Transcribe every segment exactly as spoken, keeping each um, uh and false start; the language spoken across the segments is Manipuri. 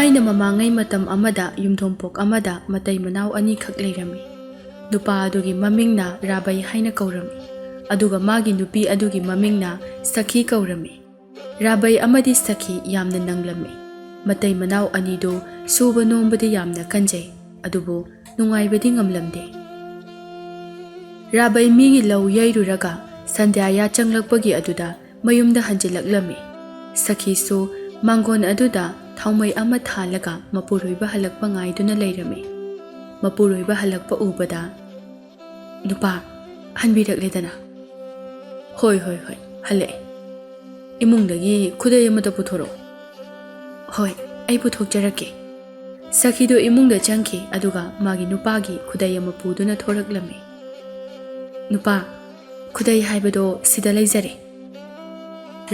ꯊꯥꯏꯅ ꯃꯃꯥꯡꯉꯩ ꯃꯇꯝ ꯑꯃꯗ ꯌꯨꯝꯊꯣꯡꯄꯣꯛ ꯑꯃꯗ ꯃꯇꯩ ꯃꯅꯥꯎ ꯑꯅꯤꯈꯛ ꯂꯩꯔꯝꯃꯤ꯫ ꯅꯨꯄꯥ ꯑꯗꯨꯒꯤ ꯃꯃꯤꯡꯅ ꯔꯥꯕꯩ ꯍꯥꯏꯅ ꯀꯧꯔꯝꯃꯤ, ꯑꯗꯨꯒ ꯃꯥꯒꯤ ꯅꯨꯄꯤ ꯑꯗꯨꯒꯤ ꯃꯃꯤꯡꯅ ꯁꯈꯤ ꯀꯧꯔꯝꯃꯤ꯫ ꯔꯥꯕꯩ ꯑꯃꯗꯤ ꯁꯈꯤ ꯌꯥꯝꯅ ꯅꯪꯂꯝꯃꯤ꯫ ꯃꯇꯩ ꯃꯅꯥꯎ ꯑꯅꯤꯗꯨ ꯁꯨꯕ ꯅꯣꯝꯕꯗꯤ ꯌꯥꯝꯅ ꯀꯟꯖꯩ, ꯑꯗꯨꯕꯨ ꯅꯨꯡꯉꯥꯏꯕꯗꯤ ꯉꯝꯂꯝꯗꯦ꯫ ꯔꯥꯕꯩ ꯃꯤꯒꯤ ꯂꯧ ꯌꯩꯔꯨꯔꯒ ꯁꯟꯙ꯭ꯌꯥ ꯌꯥꯆꯪꯂꯛꯄꯒꯤ ꯑꯗꯨꯗ ꯃꯌꯨꯝꯗ ꯍꯟꯖꯤꯜꯂꯛꯂꯝꯃꯤ꯫ ꯁꯈꯤꯁꯨ ꯃꯥꯡꯒꯣꯟ ꯑꯗꯨꯗ ꯊꯥꯎꯃꯩ ꯑꯃ ꯊꯥꯜꯂꯒ ꯃꯄꯨꯔꯣꯏꯕ ꯍꯜꯂꯛꯄ ꯉꯥꯏꯗꯨꯅ ꯂꯩꯔꯝꯃꯤ꯫ ꯃꯄꯨꯔꯣꯏꯕ ꯍꯜꯂꯛꯄ ꯎꯕꯗ, "ꯅꯨꯄꯥ, ꯍꯟꯕꯤꯔꯛꯂꯦꯗꯅ?" "ꯍꯣꯏ, ꯍꯣꯏ, ꯍꯣꯏ, ꯍꯜꯂꯛꯑꯦ꯫ ꯏꯃꯨꯡꯗꯒꯤ ꯈꯨꯗꯩ ꯑꯃꯇ ꯄꯨꯊꯣꯔꯛꯑꯣ꯫" "ꯍꯣꯏ, ꯑꯩ ꯄꯨꯊꯣꯛꯆꯔꯛꯀꯦ꯫" ꯁꯈꯤꯗꯨ ꯏꯃꯨꯡꯗ ꯆꯪꯈꯤ, ꯑꯗꯨꯒ ꯃꯥꯒꯤ ꯅꯨꯄꯥꯒꯤ ꯈꯨꯗꯩ ꯑꯃ ꯄꯨꯗꯨꯅ ꯊꯣꯔꯛꯂꯝꯃꯤ꯫ "ꯅꯨꯄꯥ, ꯈꯨꯗꯩ ꯍꯥꯏꯕꯗꯣ ꯁꯤꯗ ꯂꯩꯖꯔꯦ꯫"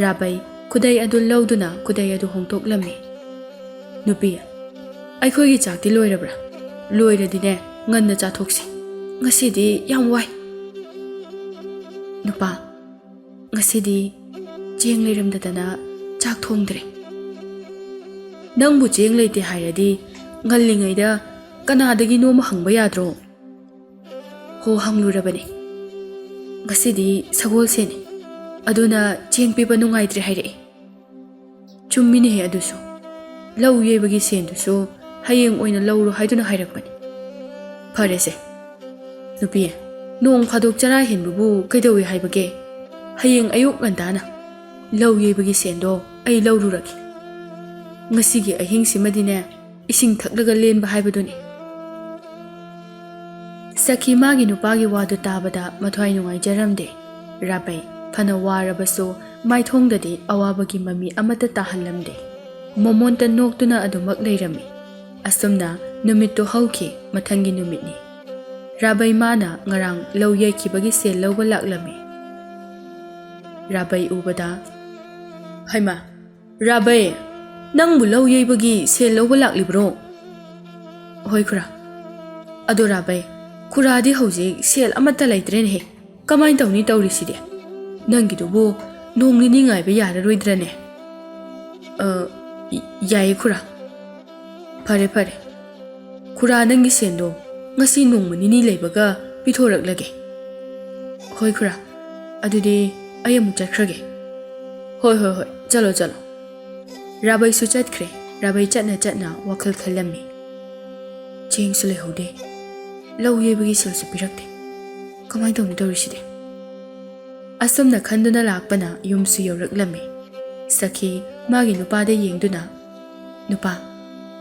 ꯔꯥꯕꯩ ꯈꯨꯗꯩ ꯑꯗꯨ ꯂꯧꯗꯨꯅ ꯈꯨꯗꯩ ꯑꯗꯨ ꯍꯣꯡꯗꯣꯛꯂꯝꯃꯤ꯫ "ꯅꯨꯄꯤ, ꯑꯩꯈꯣꯏꯒꯤ ꯆꯥꯛꯇꯤ ꯂꯣꯏꯔꯕ꯭ꯔꯥ? ꯂꯣꯏꯔꯗꯤꯅꯦ, ꯉꯟꯅ ꯆꯥꯊꯣꯛꯁꯤ꯫ ꯉꯁꯤꯗꯤ ꯌꯥꯝ ꯋꯥꯏ꯫" "ꯅꯨꯄꯥ, ꯉꯁꯤꯗꯤ ꯆꯦꯡ ꯂꯩꯔꯝꯗꯗꯅ ꯆꯥꯛ ꯊꯣꯡꯗ꯭ꯔꯦ꯫" "ꯅꯪꯕꯨ ꯆꯦꯡ ꯂꯩꯇꯦ ꯍꯥꯏꯔꯗꯤ ꯉꯜꯂꯤꯉꯩꯗ ꯀꯅꯥꯗꯒꯤꯅꯣꯃ ꯍꯪꯕ ꯌꯥꯗ꯭ꯔꯣ?" "ꯍꯣ, ꯍꯪꯂꯨꯔꯕꯅꯤ꯫ ꯉꯁꯤꯗꯤ ꯁꯒꯣꯜꯁꯦꯟꯅꯤ, ꯑꯗꯨꯅ ꯆꯦꯡ ꯄꯤꯕ ꯅꯨꯡꯉꯥꯏꯇ꯭ꯔꯦ ꯍꯥꯏꯔꯛꯏ꯫" "ꯆꯨꯝꯃꯤꯅꯦꯍꯦ ꯑꯗꯨꯁꯨ꯫ ꯂꯧ ꯌꯩꯕꯒꯤ ꯁꯦꯟꯗꯨꯁꯨ ꯍꯌꯦꯡ ꯑꯣꯏꯅ ꯂꯧꯔꯣ ꯍꯥꯏꯗꯨꯅ ꯍꯥꯏꯔꯛꯄꯅꯤ꯫" "ꯐꯔꯦꯁꯦ꯫ ꯅꯨꯄꯤ, ꯅꯣꯡ ꯐꯥꯗꯣꯛ ꯆꯔꯥ ꯍꯦꯟꯕꯕꯨ ꯀꯩꯗꯧꯏ ꯍꯥꯏꯕꯒꯦ? ꯍꯌꯦꯡ ꯑꯌꯨꯛ ꯉꯟꯇꯥꯅ ꯂꯧ ꯌꯩꯕꯒꯤ ꯁꯦꯟꯗꯣ ꯑꯩ ꯂꯧꯔꯨꯔꯒꯦ꯫ ꯉꯁꯤꯒꯤ ꯑꯍꯤꯡꯁꯤꯃꯗꯤꯅꯦ, ꯏꯁꯤꯡ ꯊꯛꯂꯒ ꯂꯦꯟꯕ ꯍꯥꯏꯕꯗꯨꯅꯤ꯫" ꯁꯈꯤ ꯃꯥꯒꯤ ꯅꯨꯄꯥꯒꯤ ꯋꯥꯗꯨ ꯇꯥꯕꯗ ꯃꯊ꯭ꯋꯥꯏ ꯅꯨꯡꯉꯥꯏꯖꯔꯝꯗꯦ꯫ ꯔꯥꯕꯩ ꯐꯅ ꯋꯥꯔꯕꯁꯨ ꯃꯥꯏꯊꯣꯡꯗꯗꯤ ꯑꯋꯥꯕꯒꯤ ꯃꯃꯤ ꯑꯃꯠꯇ ꯇꯥꯍꯜꯂꯝꯗꯦ꯫ ꯃꯃꯣꯟꯇ ꯅꯣꯛꯇꯨꯅ ꯑꯗꯨꯃꯛ ꯂꯩꯔꯝꯃꯤ꯫ ꯑꯁꯨꯝꯅ ꯅꯨꯃꯤꯠꯇꯨ ꯍꯧꯈꯤ꯫ ꯃꯊꯪꯒꯤ ꯅꯨꯃꯤꯠꯅꯤ꯫ ꯔꯥꯕꯩ ꯃꯥꯅ ꯉꯔꯥꯡ ꯂꯧ ꯌꯩꯈꯤꯕꯒꯤ ꯁꯦꯜ ꯂꯧꯕ ꯂꯥꯛꯂꯝꯃꯤ꯫ ꯔꯥꯕꯩ ꯎꯕꯗ, "ꯍꯩꯃꯥ, ꯔꯥꯕꯩ, ꯅꯪꯕꯨ ꯂꯧ ꯌꯩꯕꯒꯤ ꯁꯦꯜ ꯂꯧꯕ ꯂꯥꯛꯂꯤꯕ꯭ꯔꯣ?" "ꯍꯣꯏ ꯈꯨꯔꯥ꯫ ꯑꯗꯣ ꯔꯥꯕꯩ, ꯈꯨꯔꯥꯗꯤ ꯍꯧꯖꯤꯛ ꯁꯦꯜ ꯑꯃꯠꯇ ꯂꯩꯇ꯭ꯔꯦꯅꯦꯍꯦ꯫ ꯀꯃꯥꯏꯅ ꯇꯧꯅꯤ ꯇꯧꯔꯤꯁꯤꯗꯤ? ꯅꯪꯒꯤꯗꯨꯕꯨ ꯅꯣꯡ ꯅꯤꯅꯤ ꯉꯥꯏꯕ ꯌꯥꯔꯔꯣꯏꯗ꯭ꯔꯅꯦ?" "ꯑ, ꯌꯥꯏꯌꯦ ꯈꯨꯔꯥ꯫ ꯐꯔꯦ, ꯐꯔꯦ꯫ ꯈꯨꯔꯥ, ꯅꯪꯒꯤ ꯁꯦꯟꯗꯣ ꯉꯁꯤ ꯅꯣꯡꯃ ꯅꯤꯅꯤ ꯂꯩꯕꯒ ꯄꯤꯊꯣꯔꯛꯂꯒꯦ꯫ ꯍꯣꯏ ꯈꯨꯔꯥ, ꯑꯗꯨꯗꯤ ꯑꯩ ꯑꯃꯨꯛ ꯆꯠꯈ꯭ꯔꯒꯦ꯫ ꯍꯣꯏ, ꯍꯣꯏ, ꯍꯣꯏ, ꯆꯠꯂꯣ, ꯆꯠꯂꯣ꯫ ꯔꯥꯕꯩꯁꯨ ꯆꯠꯈ꯭ꯔꯦ꯫ ꯔꯥꯕꯩ ꯆꯠꯅ ꯆꯠꯅ ꯋꯥꯈꯜ ꯈꯜꯂꯝꯃꯤ꯫ ꯆꯦꯡꯁꯨ ꯂꯩꯍꯧꯗꯦ, ꯂꯧ ꯌꯩꯕꯒꯤ ꯁꯦꯜꯁꯨ ꯄꯤꯔꯛꯇꯦ꯫ ꯀꯃꯥꯏꯅ ꯇꯧꯅꯤ ꯇꯧꯔꯤꯁꯤꯗꯤ? ꯑꯁꯨꯝꯅ ꯈꯟꯗꯨꯅ ꯂꯥꯛꯄꯅ ꯌꯨꯝꯁꯨ ꯌꯧꯔꯛꯂꯝꯃꯤ꯫ ꯁꯈꯤ ꯃꯥꯒꯤ ꯅꯨꯄꯥꯗ ꯌꯦꯡꯗꯨꯅ, "ꯅꯨꯄꯥ,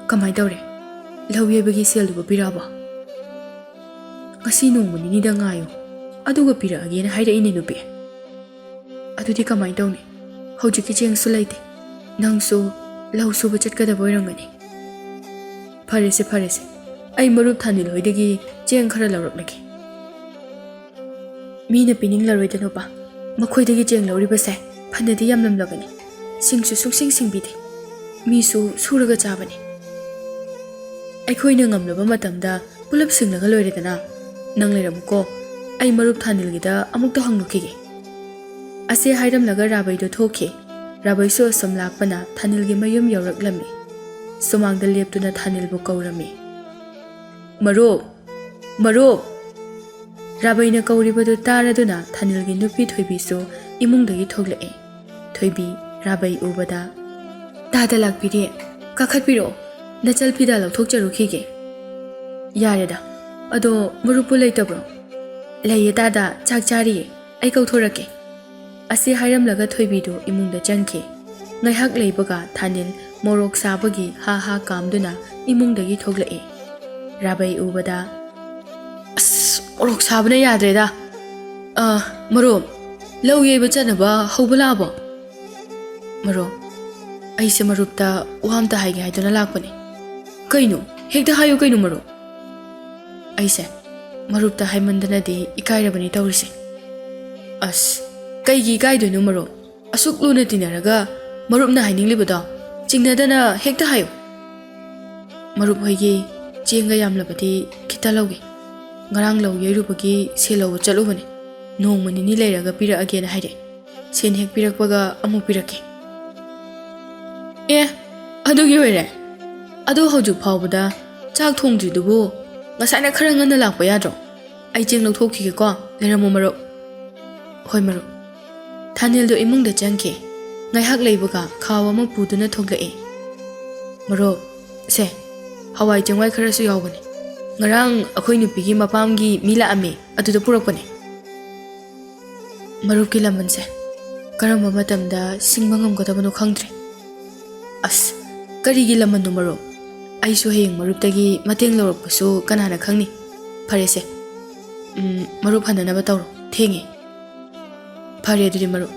ꯀꯃꯥꯏꯅ ꯇꯧꯔꯦ? ꯂꯧ ꯌꯩꯕꯒꯤ ꯁꯦꯜꯗꯨꯕꯨ ꯄꯤꯔꯛꯑꯕꯣ?" "ꯉꯁꯤ ꯅꯣꯡꯃ ꯅꯤꯅꯤꯗ ꯉꯥꯏꯌꯨ, ꯑꯗꯨꯒ ꯄꯤꯔꯛꯑꯒꯦꯅ ꯍꯥꯏꯔꯛꯏꯅꯦ ꯅꯨꯄꯤ꯫ ꯑꯗꯨꯗꯤ ꯀꯃꯥꯏꯅ ꯇꯧꯅꯤ? ꯍꯧꯖꯤꯛꯀꯤ ꯆꯦꯡꯁꯨ ꯂꯩꯇꯦ꯫ ꯅꯪꯁꯨ ꯂꯧ ꯁꯨꯕ ꯆꯠꯀꯗꯕ ꯑꯣꯏꯔꯝꯒꯅꯤ꯫ ꯐꯔꯦꯁꯦ, ꯐꯔꯦꯁꯦ, ꯑꯩ ꯃꯔꯨꯞ ꯊꯥꯅꯤꯜ ꯍꯣꯏꯗꯒꯤ ꯆꯦꯡ ꯈꯔ ꯂꯧꯔꯛꯂꯒꯦ꯫ ꯃꯤꯅ ꯄꯤꯅꯤꯡꯂꯔꯣꯏꯗ ꯅꯨꯄꯥ, ꯃꯈꯣꯏꯗꯒꯤ ꯆꯦꯡ ꯂꯧꯔꯤꯕꯁꯦ ꯐꯅꯗꯤ ꯌꯥꯝꯂꯝꯂꯕꯅꯤ꯫ ꯁꯤꯡꯁꯨ ꯁꯨꯡꯁꯤꯡ ꯁꯤꯡꯕꯤꯗꯦ꯫ ꯃꯤꯁꯨ ꯁꯨꯔꯒ ꯆꯥꯕꯅꯤ꯫ ꯑꯩꯈꯣꯏꯅ ꯉꯝꯂꯕ ꯃꯇꯝꯗ ꯄꯨꯂꯞ ꯁꯤꯡꯂꯒ ꯂꯣꯏꯔꯦꯗꯅ꯫ ꯅꯪ ꯂꯩꯔꯝꯃꯨꯀꯣ, ꯑꯩ ꯃꯔꯨꯞ ꯊꯥꯅꯤꯜꯒꯤꯗ ꯑꯃꯨꯛꯇ ꯍꯪꯂꯨꯈꯤꯒꯦ꯫" ꯑꯁꯤ ꯍꯥꯏꯔꯝꯂꯒ ꯔꯥꯕꯩꯗꯣ ꯊꯣꯛꯈꯤ꯫ ꯔꯥꯕꯩꯁꯨ ꯑꯁꯨꯝ ꯂꯥꯛꯄꯅ ꯊꯥꯅꯤꯜꯒꯤ ꯃꯌꯨꯝ ꯌꯧꯔꯛꯂꯝꯃꯤ꯫ ꯁꯨꯃꯥꯡꯗ ꯂꯦꯞꯇꯨꯅ ꯊꯥꯅꯤꯜꯕꯨ ꯀꯧꯔꯝꯃꯤ꯫ "ꯃꯔꯨꯞ! ꯃꯔꯨꯞ!" ꯔꯥꯕꯩꯅ ꯀꯧꯔꯤꯕꯗꯨ ꯇꯥꯔꯗꯨꯅ ꯊꯥꯅꯤꯜꯒꯤ ꯅꯨꯄꯤ ꯊꯣꯏꯕꯤꯁꯨ ꯏꯃꯨꯡꯗꯒꯤ ꯊꯣꯛꯂꯛꯑꯦ꯫ ꯊꯣꯏꯕꯤ ꯔꯥꯕꯩ ꯎꯕꯗ, "ꯇꯥꯗ ꯂꯥꯛꯄꯤꯔꯦ, ꯀꯥꯈꯠꯄꯤꯔꯛꯑꯣ, ꯅꯆꯜ ꯐꯤꯗꯥ ꯂꯧꯊꯣꯛꯆꯔꯨꯈꯤꯒꯦ꯫" "ꯌꯥꯔꯦꯗ, ꯑꯗꯣ ꯃꯔꯨꯞꯄꯨ ꯂꯩꯇꯕ꯭ꯔꯣ?" "ꯂꯩꯌꯦ ꯇꯥꯗ, ꯆꯥꯛ ꯆꯥꯔꯤꯌꯦ, ꯑꯩ ꯀꯧꯊꯣꯔꯛꯀꯦ꯫" ꯑꯁꯤ ꯍꯥꯏꯔꯝꯂꯒ ꯊꯣꯏꯕꯤꯗꯨ ꯏꯃꯨꯡꯗ ꯆꯪꯈꯤ꯫ ꯉꯥꯏꯍꯥꯛ ꯂꯩꯕꯒ ꯊꯥꯅꯤꯜ ꯃꯣꯔꯣꯛ ꯁꯥꯕꯒꯤ ꯍꯥ ꯍꯥ ꯀꯥꯝꯗꯨꯅ ꯏꯃꯨꯡꯗꯒꯤ ꯊꯣꯛꯂꯛꯑꯦ꯫ ꯔꯥꯕꯩ ꯎꯕꯗ, "ꯑꯁ, ꯃꯣꯔꯣꯛ ꯁꯥꯕꯅ ꯌꯥꯗ꯭ꯔꯦꯗ꯫ ꯑ, ꯃꯔꯨꯞ, ꯂꯧ ꯌꯩꯕ ꯆꯠꯅꯕ ꯍꯧꯕ ꯂꯥꯛꯑꯕꯣ?" "ꯃꯔꯨꯞ, ꯑꯩꯁꯦ ꯃꯔꯨꯞꯇ ꯋꯥ ꯑꯝꯇ ꯍꯥꯏꯒꯦ ꯍꯥꯏꯗꯨꯅ ꯂꯥꯛꯄꯅꯤ꯫" "ꯀꯩꯅꯣ? ꯍꯦꯛꯇ ꯍꯥꯏꯌꯨ ꯀꯩꯅꯣ ꯃꯔꯨꯞ꯫" "ꯑꯩꯁꯦ ꯃꯔꯨꯞꯇ ꯍꯥꯏꯃꯟꯗꯅꯗꯤ ꯏꯀꯥꯏꯔꯕꯅꯤ ꯇꯧꯔꯤꯁꯦ꯫" "ꯑꯁ, ꯀꯩꯒꯤ ꯏꯀꯥꯏꯗꯣꯏꯅꯣ ꯃꯔꯨꯞ? ꯑꯁꯨꯛ ꯂꯨꯅ ꯇꯤꯟꯅꯔꯒ ꯃꯔꯨꯞꯅ ꯍꯥꯏꯅꯤꯡꯂꯤꯕꯗꯣ ꯆꯤꯡꯅꯗꯅ ꯍꯦꯛꯇ ꯍꯥꯏꯌꯨ꯫" "ꯃꯔꯨꯞ ꯍꯣꯏꯒꯤ ꯆꯦꯡꯒ ꯌꯥꯝꯂꯕꯗꯤ ꯈꯤꯇ ꯂꯧꯒꯦ꯫ ꯉꯔꯥꯡ ꯂꯧ ꯌꯩꯔꯨꯕꯒꯤ ꯁꯦꯜ ꯂꯧꯕ ꯆꯠꯂꯨꯕꯅꯤ꯫ ꯅꯣꯡꯃ ꯅꯤꯅꯤ ꯂꯩꯔꯒ ꯄꯤꯔꯛꯑꯒꯦꯅ ꯍꯥꯏꯔꯛꯑꯦ꯫ ꯁꯦꯟ ꯍꯦꯛ ꯄꯤꯔꯛꯄꯒ ꯑꯃꯨꯛ ꯄꯤꯔꯛꯀꯦ꯫" "ꯑꯦ, ꯑꯗꯨꯒꯤ ꯑꯣꯏꯔꯦ? ꯑꯗꯣ ꯍꯧꯖꯤꯛ ꯐꯥꯎꯕꯗ ꯆꯥꯛ ꯊꯣꯡꯗ꯭ꯔꯤꯗꯨꯕꯨ? ꯉꯁꯥꯏꯅ ꯈꯔ ꯉꯟꯅ ꯂꯥꯛꯄ ꯌꯥꯗ꯭ꯔꯣ? ꯑꯩ ꯆꯦꯡ ꯂꯧꯊꯣꯛꯈꯤꯒꯦꯀꯣ, ꯂꯩꯔꯝꯃꯣ ꯃꯔꯨꯞ꯫ ꯍꯣꯏ ꯃꯔꯨꯞ꯫ ꯊꯥꯅꯤꯜꯗꯣ ꯏꯃꯨꯡꯗ ꯆꯪꯈꯤ꯫ ꯉꯥꯏꯍꯥꯛ ꯂꯩꯕꯒ ꯈꯥꯎ ꯑꯃ ꯄꯨꯗꯨꯅ ꯊꯣꯛꯂꯛꯏ꯫ ꯃꯔꯨꯞ, ꯁꯦ, ꯍꯋꯥꯏ ꯆꯦꯡꯋꯥꯏ ꯈꯔꯁꯨ ꯌꯥꯎꯕꯅꯦ꯫ ꯉꯔꯥꯡ ꯑꯩꯈꯣꯏ ꯅꯨꯄꯤꯒꯤ ꯃꯄꯥꯝꯒꯤ ꯃꯤ ꯂꯥꯛꯑꯝꯃꯤ, ꯑꯗꯨꯗ ꯄꯨꯔꯛꯄꯅꯦ꯫ ꯃꯔꯨꯞꯀꯤ ꯂꯃꯟꯁꯦ ꯀꯔꯝꯕ ꯃꯇꯝꯗ ꯁꯤꯡꯕ ꯉꯝꯒꯗꯕꯅꯣ ꯈꯪꯗ꯭ꯔꯦ꯫ ꯑꯁ, ꯀꯔꯤꯒꯤ ꯂꯃꯟꯅꯣ ꯃꯔꯨꯞ? ꯑꯩꯁꯨ ꯍꯌꯦꯡ ꯃꯔꯨꯞꯇꯒꯤ ꯃꯇꯦꯡ ꯂꯧꯔꯛꯄꯁꯨ ꯀꯅꯥꯅ ꯈꯪꯅꯤ꯫ ꯐꯔꯦꯁꯦ, ꯎꯝ, ꯃꯔꯨꯞ ꯍꯟꯅꯅꯕ ꯇꯧꯔꯣ, ꯊꯦꯡꯉꯦ꯫ ꯐꯔꯦ ꯑꯗꯨꯗꯤ ꯃꯔꯨꯞ,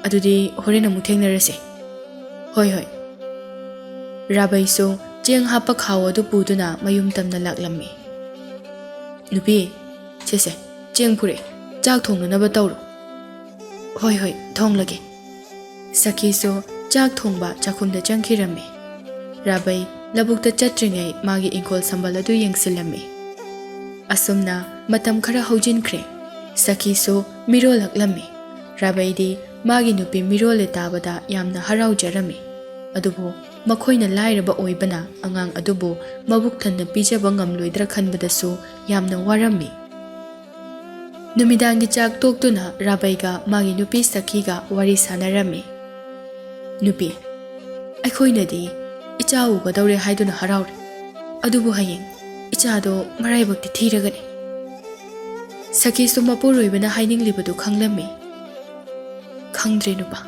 ꯑꯗꯨꯗꯤ ꯍꯣꯔꯦꯟ ꯑꯃꯨꯛ ꯊꯦꯡꯅꯔꯁꯦ꯫ ꯍꯣꯏ ꯍꯣꯏ꯫ ꯔꯥꯕꯩꯁꯨ ꯆꯦꯡ ꯍꯥꯞꯄ ꯈꯥꯎ ꯑꯗꯨ ꯄꯨꯗꯨꯅ ꯃꯌꯨꯝ ꯇꯝꯅ ꯂꯥꯛꯂꯝꯃꯤ꯫ ꯅꯨꯄꯤ, ꯁꯦꯁꯦ, ꯆꯦꯡ ꯄꯨꯔꯛꯑꯦ, ꯆꯥꯛ ꯊꯣꯡꯅꯅꯕ ꯇꯧꯔꯣ꯫ ꯍꯣꯏ ꯍꯣꯏ, ꯊꯣꯡꯂꯒꯦ꯫ ꯁꯈꯤꯁꯨ ꯆꯥꯛ ꯊꯣꯡꯕ ꯆꯥꯛꯈꯨꯝꯗ ꯆꯪꯈꯤꯔꯝꯃꯤ꯫ ꯔꯥꯕꯩ ꯂꯧꯕꯨꯛꯇ ꯆꯠꯇ꯭ꯔꯤꯉꯩ ꯃꯥꯒꯤ ꯏꯪꯈꯣꯜ ꯁꯝꯕꯜ ꯑꯗꯨ ꯌꯦꯡꯁꯤꯜꯂꯝꯃꯤ꯫ ꯑꯁꯨꯝꯅ ꯃꯇꯝ ꯈꯔ ꯍꯧꯖꯤꯟꯈ꯭ꯔꯦ꯫ ꯁꯈꯤꯁꯨ ꯃꯤꯔꯣꯜꯂꯛꯂꯝꯃꯤ꯫ ꯔꯥꯕꯩꯗꯤ ꯃꯥꯒꯤ ꯅꯨꯄꯤ ꯃꯤꯔꯣꯜꯂꯦ ꯇꯥꯕꯗ ꯌꯥꯝꯅ ꯍꯔꯥꯎꯖꯔꯝꯃꯤ꯫ ꯑꯗꯨꯕꯨ ꯃꯈꯣꯏꯅ ꯂꯥꯏꯔꯕ ꯑꯣꯏꯕꯅ ꯑꯉꯥꯡ ꯑꯗꯨꯕꯨ ꯃꯕꯨꯛ ꯊꯟꯅ ꯄꯤꯖꯕ ꯉꯝꯂꯣꯏꯗ꯭ꯔꯥ ꯈꯟꯕꯗꯁꯨ ꯌꯥꯝꯅ ꯋꯥꯔꯝꯃꯤ꯫ ꯅꯨꯃꯤꯗꯥꯡꯒꯤ ꯆꯥꯛ ꯇꯣꯛꯇꯨꯅ ꯔꯥꯕꯩꯒ ꯃꯥꯒꯤ ꯅꯨꯄꯤ ꯁꯈꯤꯒ ꯋꯥꯔꯤ ꯁꯥꯟꯅꯔꯝꯃꯤ꯫ ꯅꯨꯄꯤ, ꯑꯩꯈꯣꯏꯅꯗꯤ ꯏꯆꯥ ꯎꯒꯗꯧꯔꯦ ꯍꯥꯏꯗꯨꯅ ꯍꯔꯥꯎꯔꯤ, ꯑꯗꯨꯕꯨ ꯍꯌꯦꯡ ꯏꯆꯥꯗꯣ ꯃꯔꯥꯏꯕꯛꯇꯤ ꯊꯤꯔꯒꯅꯤ꯫ ꯁꯈꯤꯁꯨ ꯃꯄꯨꯔꯣꯏꯕꯅ ꯍꯥꯏꯅꯤꯡꯂꯤꯕꯗꯨ ꯈꯪꯂꯝꯃꯤ꯫ ꯈꯪꯗ꯭ꯔꯦ ꯅꯨꯄꯥ,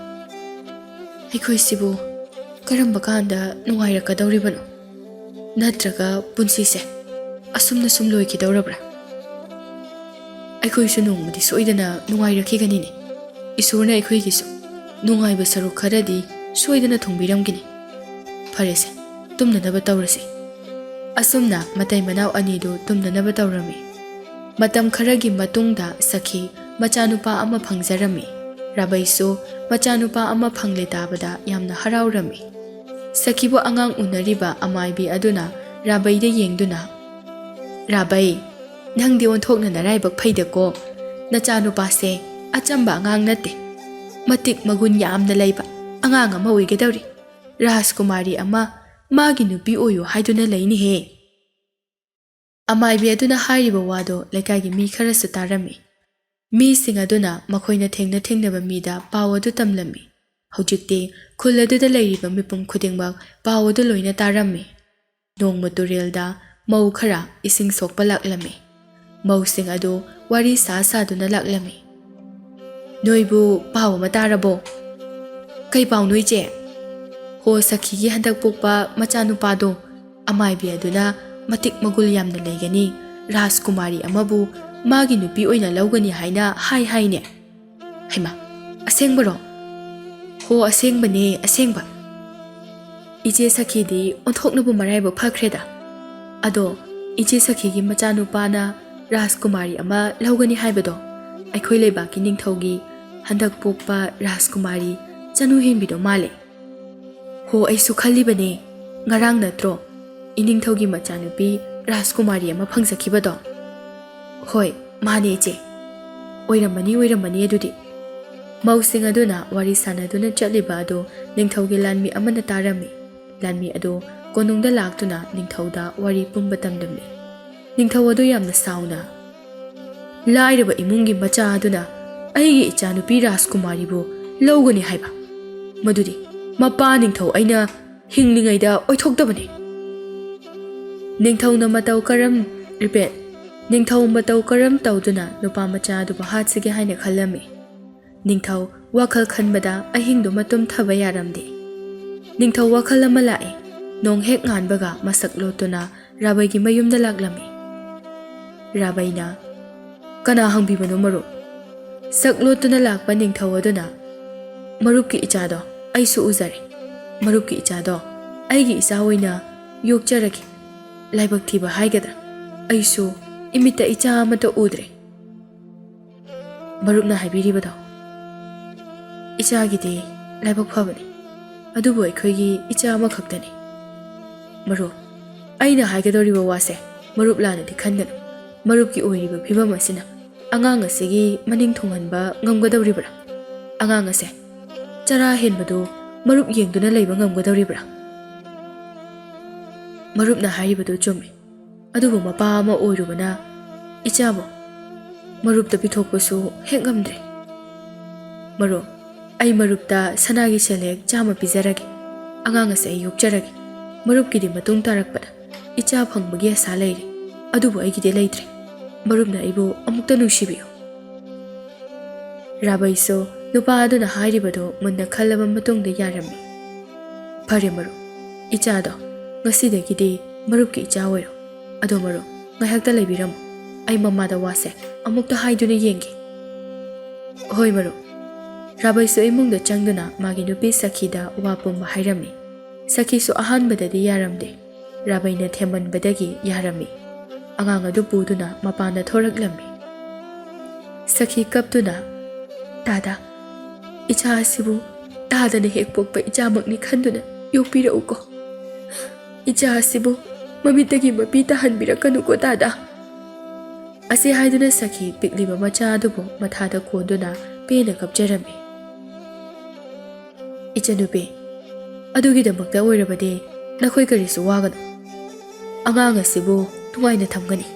ꯑꯩꯈꯣꯏꯁꯤꯕꯨ ꯀꯔꯝꯕ ꯀꯥꯟꯗ ꯅꯨꯡꯉꯥꯏꯔꯛꯀꯗꯧꯔꯤꯕꯅꯣ? ꯅꯠꯇ꯭ꯔꯒ ꯄꯨꯟꯁꯤꯁꯦ ꯑꯁꯨꯝꯅ ꯁꯨꯝ ꯂꯣꯏꯈꯤꯗꯧꯔꯕ꯭ꯔꯥ? ꯑꯩꯈꯣꯏꯁꯨ ꯅꯣꯡꯃꯗꯤ ꯁꯣꯏꯗꯅ ꯅꯨꯡꯉꯥꯏꯔꯛꯈꯤꯒꯅꯤꯅꯦ꯫ ꯏꯁꯣꯔꯅ ꯑꯩꯈꯣꯏꯒꯤꯁꯨ ꯅꯨꯡꯉꯥꯏꯕ ꯁꯔꯨꯛ ꯈꯔꯗꯤ ꯁꯣꯏꯗꯅ ꯊꯨꯡꯕꯤꯔꯝꯒꯅꯤ꯫ ꯐꯔꯦꯁꯦ, ꯇꯨꯝꯅꯅꯕ ꯇꯧꯔꯁꯦ꯫ ꯑꯁꯨꯝꯅ ꯃꯇꯩ ꯃꯅꯥꯎ ꯑꯅꯤꯗꯨ ꯇꯨꯝꯅꯅꯕ ꯇꯧꯔꯝꯃꯤ꯫ ꯃꯇꯝ ꯈꯔꯒꯤ ꯃꯇꯨꯡꯗ ꯁꯈꯤ ꯃꯆꯥꯅꯨꯄꯥ ꯑꯃ ꯐꯪꯖꯔꯝꯃꯤ꯫ ꯔꯥꯕꯩꯁꯨ ꯃꯆꯥꯅꯨꯄꯥ ꯑꯃ ꯐꯪꯂꯦ ꯇꯥꯕꯗ ꯌꯥꯝꯅ ꯍꯔꯥꯎꯔꯝꯃꯤ꯫ ꯁꯈꯤꯕꯨ ꯑꯉꯥꯡ ꯎꯅꯔꯤꯕ ꯑꯃꯥꯏꯕꯤ ꯑꯗꯨꯅ ꯔꯥꯕꯩꯗ ꯌꯦꯡꯗꯨꯅ, "ꯔꯥꯕꯩ, ꯅꯪꯗꯤ ꯑꯣꯟꯊꯣꯛꯅ ꯅꯔꯥꯏꯕꯛ ꯐꯩꯗꯀꯣ꯫ ꯅꯆꯥꯅꯨꯄꯥꯁꯦ ꯑꯆꯝꯕ ꯑꯉꯥꯡ ꯅꯠꯇꯦ꯫ ꯃꯇꯤꯛ ꯃꯒꯨꯟ ꯌꯥꯝꯅ ꯂꯩꯕ ꯑꯉꯥꯡ ꯑꯃ ꯑꯣꯏꯒꯗꯧꯔꯤ꯫ ꯔꯥꯖꯀꯨꯃꯥꯔꯤ ꯑꯃ ꯃꯥꯒꯤ ꯅꯨꯄꯤ ꯑꯣꯏꯌꯨ ꯍꯥꯏꯗꯨꯅ ꯂꯩꯅꯤꯍꯦ꯫ ꯑꯃꯥꯏꯕꯤ ꯑꯗꯨꯅ ꯍꯥꯏꯔꯤꯕ ꯋꯥꯗꯣ ꯂꯩꯀꯥꯏꯒꯤ ꯃꯤ ꯈꯔꯁꯨ ꯇꯥꯔꯝꯃꯤ꯫ ꯃꯤꯁꯤꯡ ꯑꯗꯨꯅ ꯃꯈꯣꯏꯅ ꯊꯦꯡꯅ ꯊꯦꯡꯅꯕ ꯃꯤꯗ ꯄꯥꯎ ꯑꯗꯨ ꯇꯝꯂꯝꯃꯤ꯫ ꯍꯧꯖꯤꯛꯇꯤ ꯈꯨꯜ ꯑꯗꯨꯗ ꯂꯩꯔꯤꯕ ꯃꯤꯄꯨꯝ ꯈꯨꯗꯤꯡꯃꯛ ꯄꯥꯎ ꯑꯗꯨ ꯂꯣꯏꯅ ꯇꯥꯔꯝꯃꯤ꯫ ꯅꯣꯡꯃ ꯇꯨꯔꯦꯜꯗ ꯃꯧ ꯈꯔ ꯏꯁꯤꯡ ꯁꯣꯛꯄ ꯂꯥꯛꯂꯝꯃꯤ꯫ ꯃꯧꯁꯤꯡ ꯑꯗꯨ ꯋꯥꯔꯤ ꯁꯥ ꯁꯥꯗꯨꯅ ꯂꯥꯛꯂꯝꯃꯤ꯫ "ꯅꯣꯏꯕꯨ ꯄꯥꯎ ꯑꯃ ꯇꯥꯔꯕꯣ?" "ꯀꯩ ꯄꯥꯎꯅꯣ, ꯏꯆꯦ?" "ꯍꯣ, ꯁꯈꯤꯒꯤ ꯍꯟꯗꯛ ꯄꯣꯛꯄ ꯃꯆꯥꯅꯨꯄꯥꯗꯣ, ꯑꯃꯥꯏꯕꯤ ꯑꯗꯨꯅ ꯃꯇꯤꯛ ꯃꯒꯨꯜ ꯌꯥꯝꯅ ꯂꯩꯒꯅꯤ, ꯔꯥꯖꯀꯨꯃꯥꯔꯤ ꯑꯃꯕꯨ ꯃꯥꯒꯤ ꯅꯨꯄꯤ ꯑꯣꯏꯅ ꯂꯧꯒꯅꯤ ꯍꯥꯏꯅ ꯍꯥꯏ ꯍꯥꯏꯅꯦ꯫" "ꯍꯩꯃꯥ, ꯑꯁꯦꯡꯕꯔꯣ?" "ꯍꯣ, ꯑꯁꯦꯡꯕꯅꯦ, ꯑꯁꯦꯡꯕ꯫" ꯏꯆꯦ ꯁꯈꯤꯗꯤ ꯑꯣꯟꯊꯣꯛꯅꯕꯨ ꯃꯔꯥꯏꯕꯛ ꯐꯈ꯭ꯔꯦꯗ꯫ ꯑꯗꯣ ꯏꯆꯦ ꯁꯈꯤꯒꯤ ꯃꯆꯥꯅꯨꯄꯥꯅ ꯔꯥꯖꯀꯨꯃꯥꯔꯤ ꯑꯃ ꯂꯧꯒꯅꯤ ꯍꯥꯏꯕꯗꯣ, ꯑꯩꯈꯣꯏ ꯂꯩꯕꯥꯛꯀꯤ ꯅꯤꯡꯊꯧꯒꯤ ꯍꯟꯗꯛ ꯄꯣꯛꯄ ꯔꯥꯖꯀꯨꯃꯥꯔꯤ ꯆꯅꯨ ꯍꯦꯟꯕꯤꯗꯣ ꯃꯥꯜꯂꯦ꯫ "ꯍꯣ, ꯑꯩꯁꯨ ꯈꯜꯂꯤꯕꯅꯦ, ꯉꯔꯥꯡ ꯅꯠꯇ꯭ꯔꯣ ꯏꯅꯤꯡꯊꯧꯒꯤ ꯃꯆꯥꯅꯨꯄꯤ ꯔꯥꯖꯀꯨꯃꯥꯔꯤ ꯑꯃ ꯐꯪꯖꯈꯤꯕꯗꯣ?" "ꯍꯣꯏ, ꯃꯥꯅꯦ ꯏꯆꯦ꯫" "ꯑꯣꯏꯔꯝꯃꯅꯤ, ꯑꯣꯏꯔꯝꯃꯅꯤ ꯑꯗꯨꯗꯤ꯫" ꯃꯧꯁꯤꯡ ꯑꯗꯨꯅ ꯋꯥꯔꯤ ꯁꯥꯟꯅꯗꯨꯅ ꯆꯠꯂꯤꯕ ꯑꯗꯨ ꯅꯤꯡꯊꯧꯒꯤ ꯂꯥꯟꯃꯤ ꯑꯃꯅ ꯇꯥꯔꯝꯃꯤ꯫ ꯂꯥꯟꯃꯤ ꯑꯗꯨ ꯀꯣꯅꯨꯡꯗ ꯂꯥꯛꯇꯨꯅ ꯅꯤꯡꯊꯧꯗ ꯋꯥꯔꯤ ꯄꯨꯝꯕ ꯇꯝꯂꯝꯃꯤ꯫ ꯅꯤꯡꯊꯧ ꯑꯗꯨ ꯌꯥꯝꯅ ꯁꯥꯎꯅ, "ꯂꯥꯏꯔꯕ ꯏꯃꯨꯡꯒꯤ ꯃꯆꯥ ꯑꯗꯨꯅ ꯑꯩꯒꯤ ꯏꯆꯥꯅꯨꯄꯤ ꯔꯥꯖꯀꯨꯃꯥꯔꯤꯕꯨ ꯂꯧꯒꯅꯤ ꯍꯥꯏꯕ? ꯃꯗꯨꯗꯤ ꯃꯄꯥ ꯅꯤꯡꯊꯧ ꯑꯩꯅ ꯍꯤꯡꯂꯤꯉꯩꯗ ꯑꯣꯏꯊꯣꯛꯇꯕꯅꯤ꯫" ꯅꯤꯡꯊꯧꯅ ꯃꯇꯧ ꯀꯔꯝ, repeat, ꯅꯤꯡꯊꯧ ꯃꯇꯧ ꯀꯔꯝ ꯇꯧꯗꯨꯅ ꯅꯨꯄꯥ ꯃꯆꯥ ꯑꯗꯨꯕꯨ ꯍꯥꯠꯁꯤꯒꯦ ꯍꯥꯏꯅ ꯈꯜꯂꯝꯃꯤ? ꯅꯤꯡꯊꯧ ꯋꯥꯈꯜ ꯈꯟꯕꯗ ꯑꯍꯤꯡꯗꯨꯃ ꯇꯨꯝꯊꯕ ꯌꯥꯔꯝꯗꯦ꯫ ꯅꯤꯡꯊꯧ ꯋꯥꯈꯜ ꯑꯃ ꯂꯥꯛꯑꯦ꯫ ꯅꯣꯡ ꯍꯦꯛ ꯉꯥꯟꯕꯒ ꯃꯁꯛ ꯂꯣꯠꯇꯨꯅ ꯔꯥꯕꯩꯒꯤ ꯃꯌꯨꯝꯗ ꯂꯥꯛꯂꯝꯃꯤ꯫ ꯔꯥꯕꯩꯅ, "ꯀꯅꯥ ꯍꯪꯕꯤꯕꯅꯣ ꯃꯔꯨꯞ?" ꯁꯛ ꯂꯣꯠꯇꯨꯅ ꯂꯥꯛꯄ ꯅꯤꯡꯊꯧ ꯑꯗꯨꯅ, "ꯃꯔꯨꯞꯀꯤ ꯏꯆꯥꯗꯣ ꯑꯩꯁꯨ ꯎꯖꯔꯦ꯫ ꯃꯔꯨꯞꯀꯤ ꯏꯆꯥꯗꯣ ꯑꯩꯒꯤ ꯏꯆꯥ ꯑꯣꯏꯅ ꯌꯣꯛꯆꯔꯒꯦ꯫ ꯂꯥꯏꯕꯛ ꯊꯤꯕ ꯍꯥꯏꯒꯗ꯭ꯔꯥ, ꯑꯩꯁꯨ ꯏꯃꯤꯠꯇ ꯏꯆꯥ ꯑꯃꯠꯇ ꯎꯗ꯭ꯔꯦ꯫" ꯃꯔꯨꯞꯅ ꯍꯥꯏꯕꯤꯔꯤꯕꯗꯣ, ꯏꯆꯥꯒꯤꯗꯤ ꯂꯥꯏꯕꯛ ꯐꯕꯅꯤ, ꯑꯗꯨꯕꯨ ꯑꯩꯈꯣꯏꯒꯤ ꯏꯆꯥ ꯑꯃꯈꯛꯇꯅꯤ꯫ ꯃꯔꯨꯞ, ꯑꯩꯅ ꯍꯥꯏꯒꯗꯧꯔꯤꯕ ꯋꯥꯁꯦ ꯃꯔꯨꯞ ꯂꯥꯟꯅꯗꯤ ꯈꯟꯒꯅꯨ꯫ ꯃꯔꯨꯞꯀꯤ ꯑꯣꯏꯔꯤꯕ ꯐꯤꯕꯝ ꯑꯁꯤꯅ ꯑꯉꯥꯡ ꯑꯁꯤꯒꯤ ꯃꯅꯤꯡ ꯊꯨꯡꯍꯟꯕ ꯉꯝꯒꯗꯧꯔꯤꯕ꯭ꯔꯥ? ꯑꯉꯥꯡ ꯑꯁꯦ ꯆꯔꯥ ꯍꯦꯟꯕꯗꯨ ꯃꯔꯨꯞ ꯌꯦꯡꯗꯨꯅ ꯂꯩꯕ ꯉꯝꯒꯗꯧꯔꯤꯕ꯭ꯔꯥ? ꯃꯔꯨꯞꯅ ꯍꯥꯏꯔꯤꯕꯗꯨ ꯆꯨꯝꯃꯤ꯫ ꯑꯗꯨꯕꯨ ꯃꯄꯥ ꯑꯃ ꯑꯣꯏꯔꯨꯕꯅ ꯏꯆꯥꯕꯨ ꯃꯔꯨꯞꯇ ꯄꯤꯊꯣꯛꯄꯁꯨ ꯍꯦꯛ ꯉꯝꯗ꯭ꯔꯦ꯫ ꯃꯔꯨꯞ, ꯑꯩ ꯃꯔꯨꯞꯇ ꯁꯅꯥꯒꯤ ꯁꯦꯜꯂꯦꯛ ꯆꯥꯝꯃ ꯄꯤꯖꯔꯒꯦ꯫ ꯑꯉꯥꯡ ꯑꯁꯦ ꯑꯩ ꯌꯣꯛꯆꯔꯒꯦ꯫ ꯃꯔꯨꯞꯀꯤꯗꯤ ꯃꯇꯨꯡ ꯇꯥꯔꯛꯄꯗ ꯏꯆꯥ ꯐꯪꯕꯒꯤ ꯑꯁꯥ ꯂꯩꯔꯦ꯫ ꯑꯗꯨꯕꯨ ꯑꯩꯒꯤꯗꯤ ꯂꯩꯇ꯭ꯔꯦ꯫ ꯃꯔꯨꯞꯅ ꯑꯩꯕꯨ ꯑꯃꯨꯛꯇ ꯅꯨꯡꯁꯤꯕꯤꯌꯨ꯫ ꯔꯥꯕꯩꯁꯨ ꯅꯨꯄꯥ ꯑꯗꯨꯅ ꯍꯥꯏꯔꯤꯕꯗꯨ ꯃꯨꯟꯅ ꯈꯜꯂꯕ ꯃꯇꯨꯡꯗ ꯌꯥꯔꯝꯃꯤ꯫ "ꯐꯔꯦ ꯃꯔꯨꯞ, ꯏꯆꯥꯗꯣ ꯉꯁꯤꯗꯒꯤꯗꯤ ꯃꯔꯨꯞꯀꯤ ꯏꯆꯥ ꯑꯣꯏꯔꯣ꯫ ꯑꯗꯣ ꯃꯔꯨꯞ, ꯉꯥꯏꯍꯥꯛꯇ ꯂꯩꯕꯤꯔꯝꯃꯨ꯫ ꯑꯩ ꯃꯃꯥꯗ ꯋꯥꯁꯦ ꯑꯃꯨꯛꯇ ꯍꯥꯏꯗꯨꯅ ꯌꯦꯡꯒꯦ꯫" "ꯍꯣꯏ ꯃꯔꯨꯞ꯫" ꯔꯥꯕꯩꯁꯨ ꯏꯃꯨꯡꯗ ꯆꯪꯗꯨꯅ ꯃꯥꯒꯤ ꯅꯨꯄꯤ ꯁꯈꯤꯗ ꯋꯥ ꯄꯨꯝꯕ ꯍꯥꯏꯔꯝꯃꯤ꯫ ꯁꯈꯤꯁꯨ ꯑꯍꯥꯟꯕꯗꯗꯤ ꯌꯥꯔꯝꯗꯦ꯫ ꯔꯥꯕꯩꯅ ꯊꯦꯝꯃꯟꯕꯗꯒꯤ ꯌꯥꯔꯝꯃꯤ꯫ ꯑꯉꯥꯡ ꯑꯗꯨ ꯄꯨꯗꯨꯅ ꯃꯄꯥꯟꯗ ꯊꯣꯔꯛꯂꯝꯃꯤ꯫ ꯁꯈꯤ ꯀꯞꯇꯨꯅ, "ꯇꯥꯗꯥ, ꯏꯆꯥ ꯑꯁꯤꯕꯨ ꯇꯥꯗꯅ ꯍꯦꯛ ꯄꯣꯛꯄ ꯏꯆꯥꯃꯛꯅꯤ ꯈꯟꯗꯨꯅ ꯌꯣꯛꯄꯤꯔꯛꯎꯀꯣ꯫ ꯏꯆꯥ ꯑꯁꯤꯕꯨ ꯃꯃꯤꯠꯇꯒꯤ ꯃꯄꯤ ꯇꯥꯍꯟꯕꯤꯔꯛꯀꯅꯨꯀꯣ ꯇꯥꯗꯥ꯫" ꯑꯁꯤ ꯍꯥꯏꯗꯨꯅ ꯁꯈꯤ ꯄꯤꯛꯂꯤꯕ ꯃꯆꯥ ꯑꯗꯨꯕꯨ ꯃꯊꯥꯗ ꯀꯣꯟꯗꯨꯅ ꯄꯦꯟꯅ ꯀꯞꯆꯔꯝꯃꯤ꯫ "ꯏꯆꯟꯅꯨꯄꯤ, ꯑꯗꯨꯒꯤꯗꯃꯛꯇ ꯑꯣꯏꯔꯕꯗꯤ ꯅꯈꯣꯏ ꯀꯔꯤꯁꯨ ꯋꯥꯒꯅꯨ꯫ ꯑꯉꯥꯡ ꯑꯁꯤꯕꯨ ꯅꯨꯡꯉꯥꯏꯅ ꯊꯝꯒꯅꯤ꯫"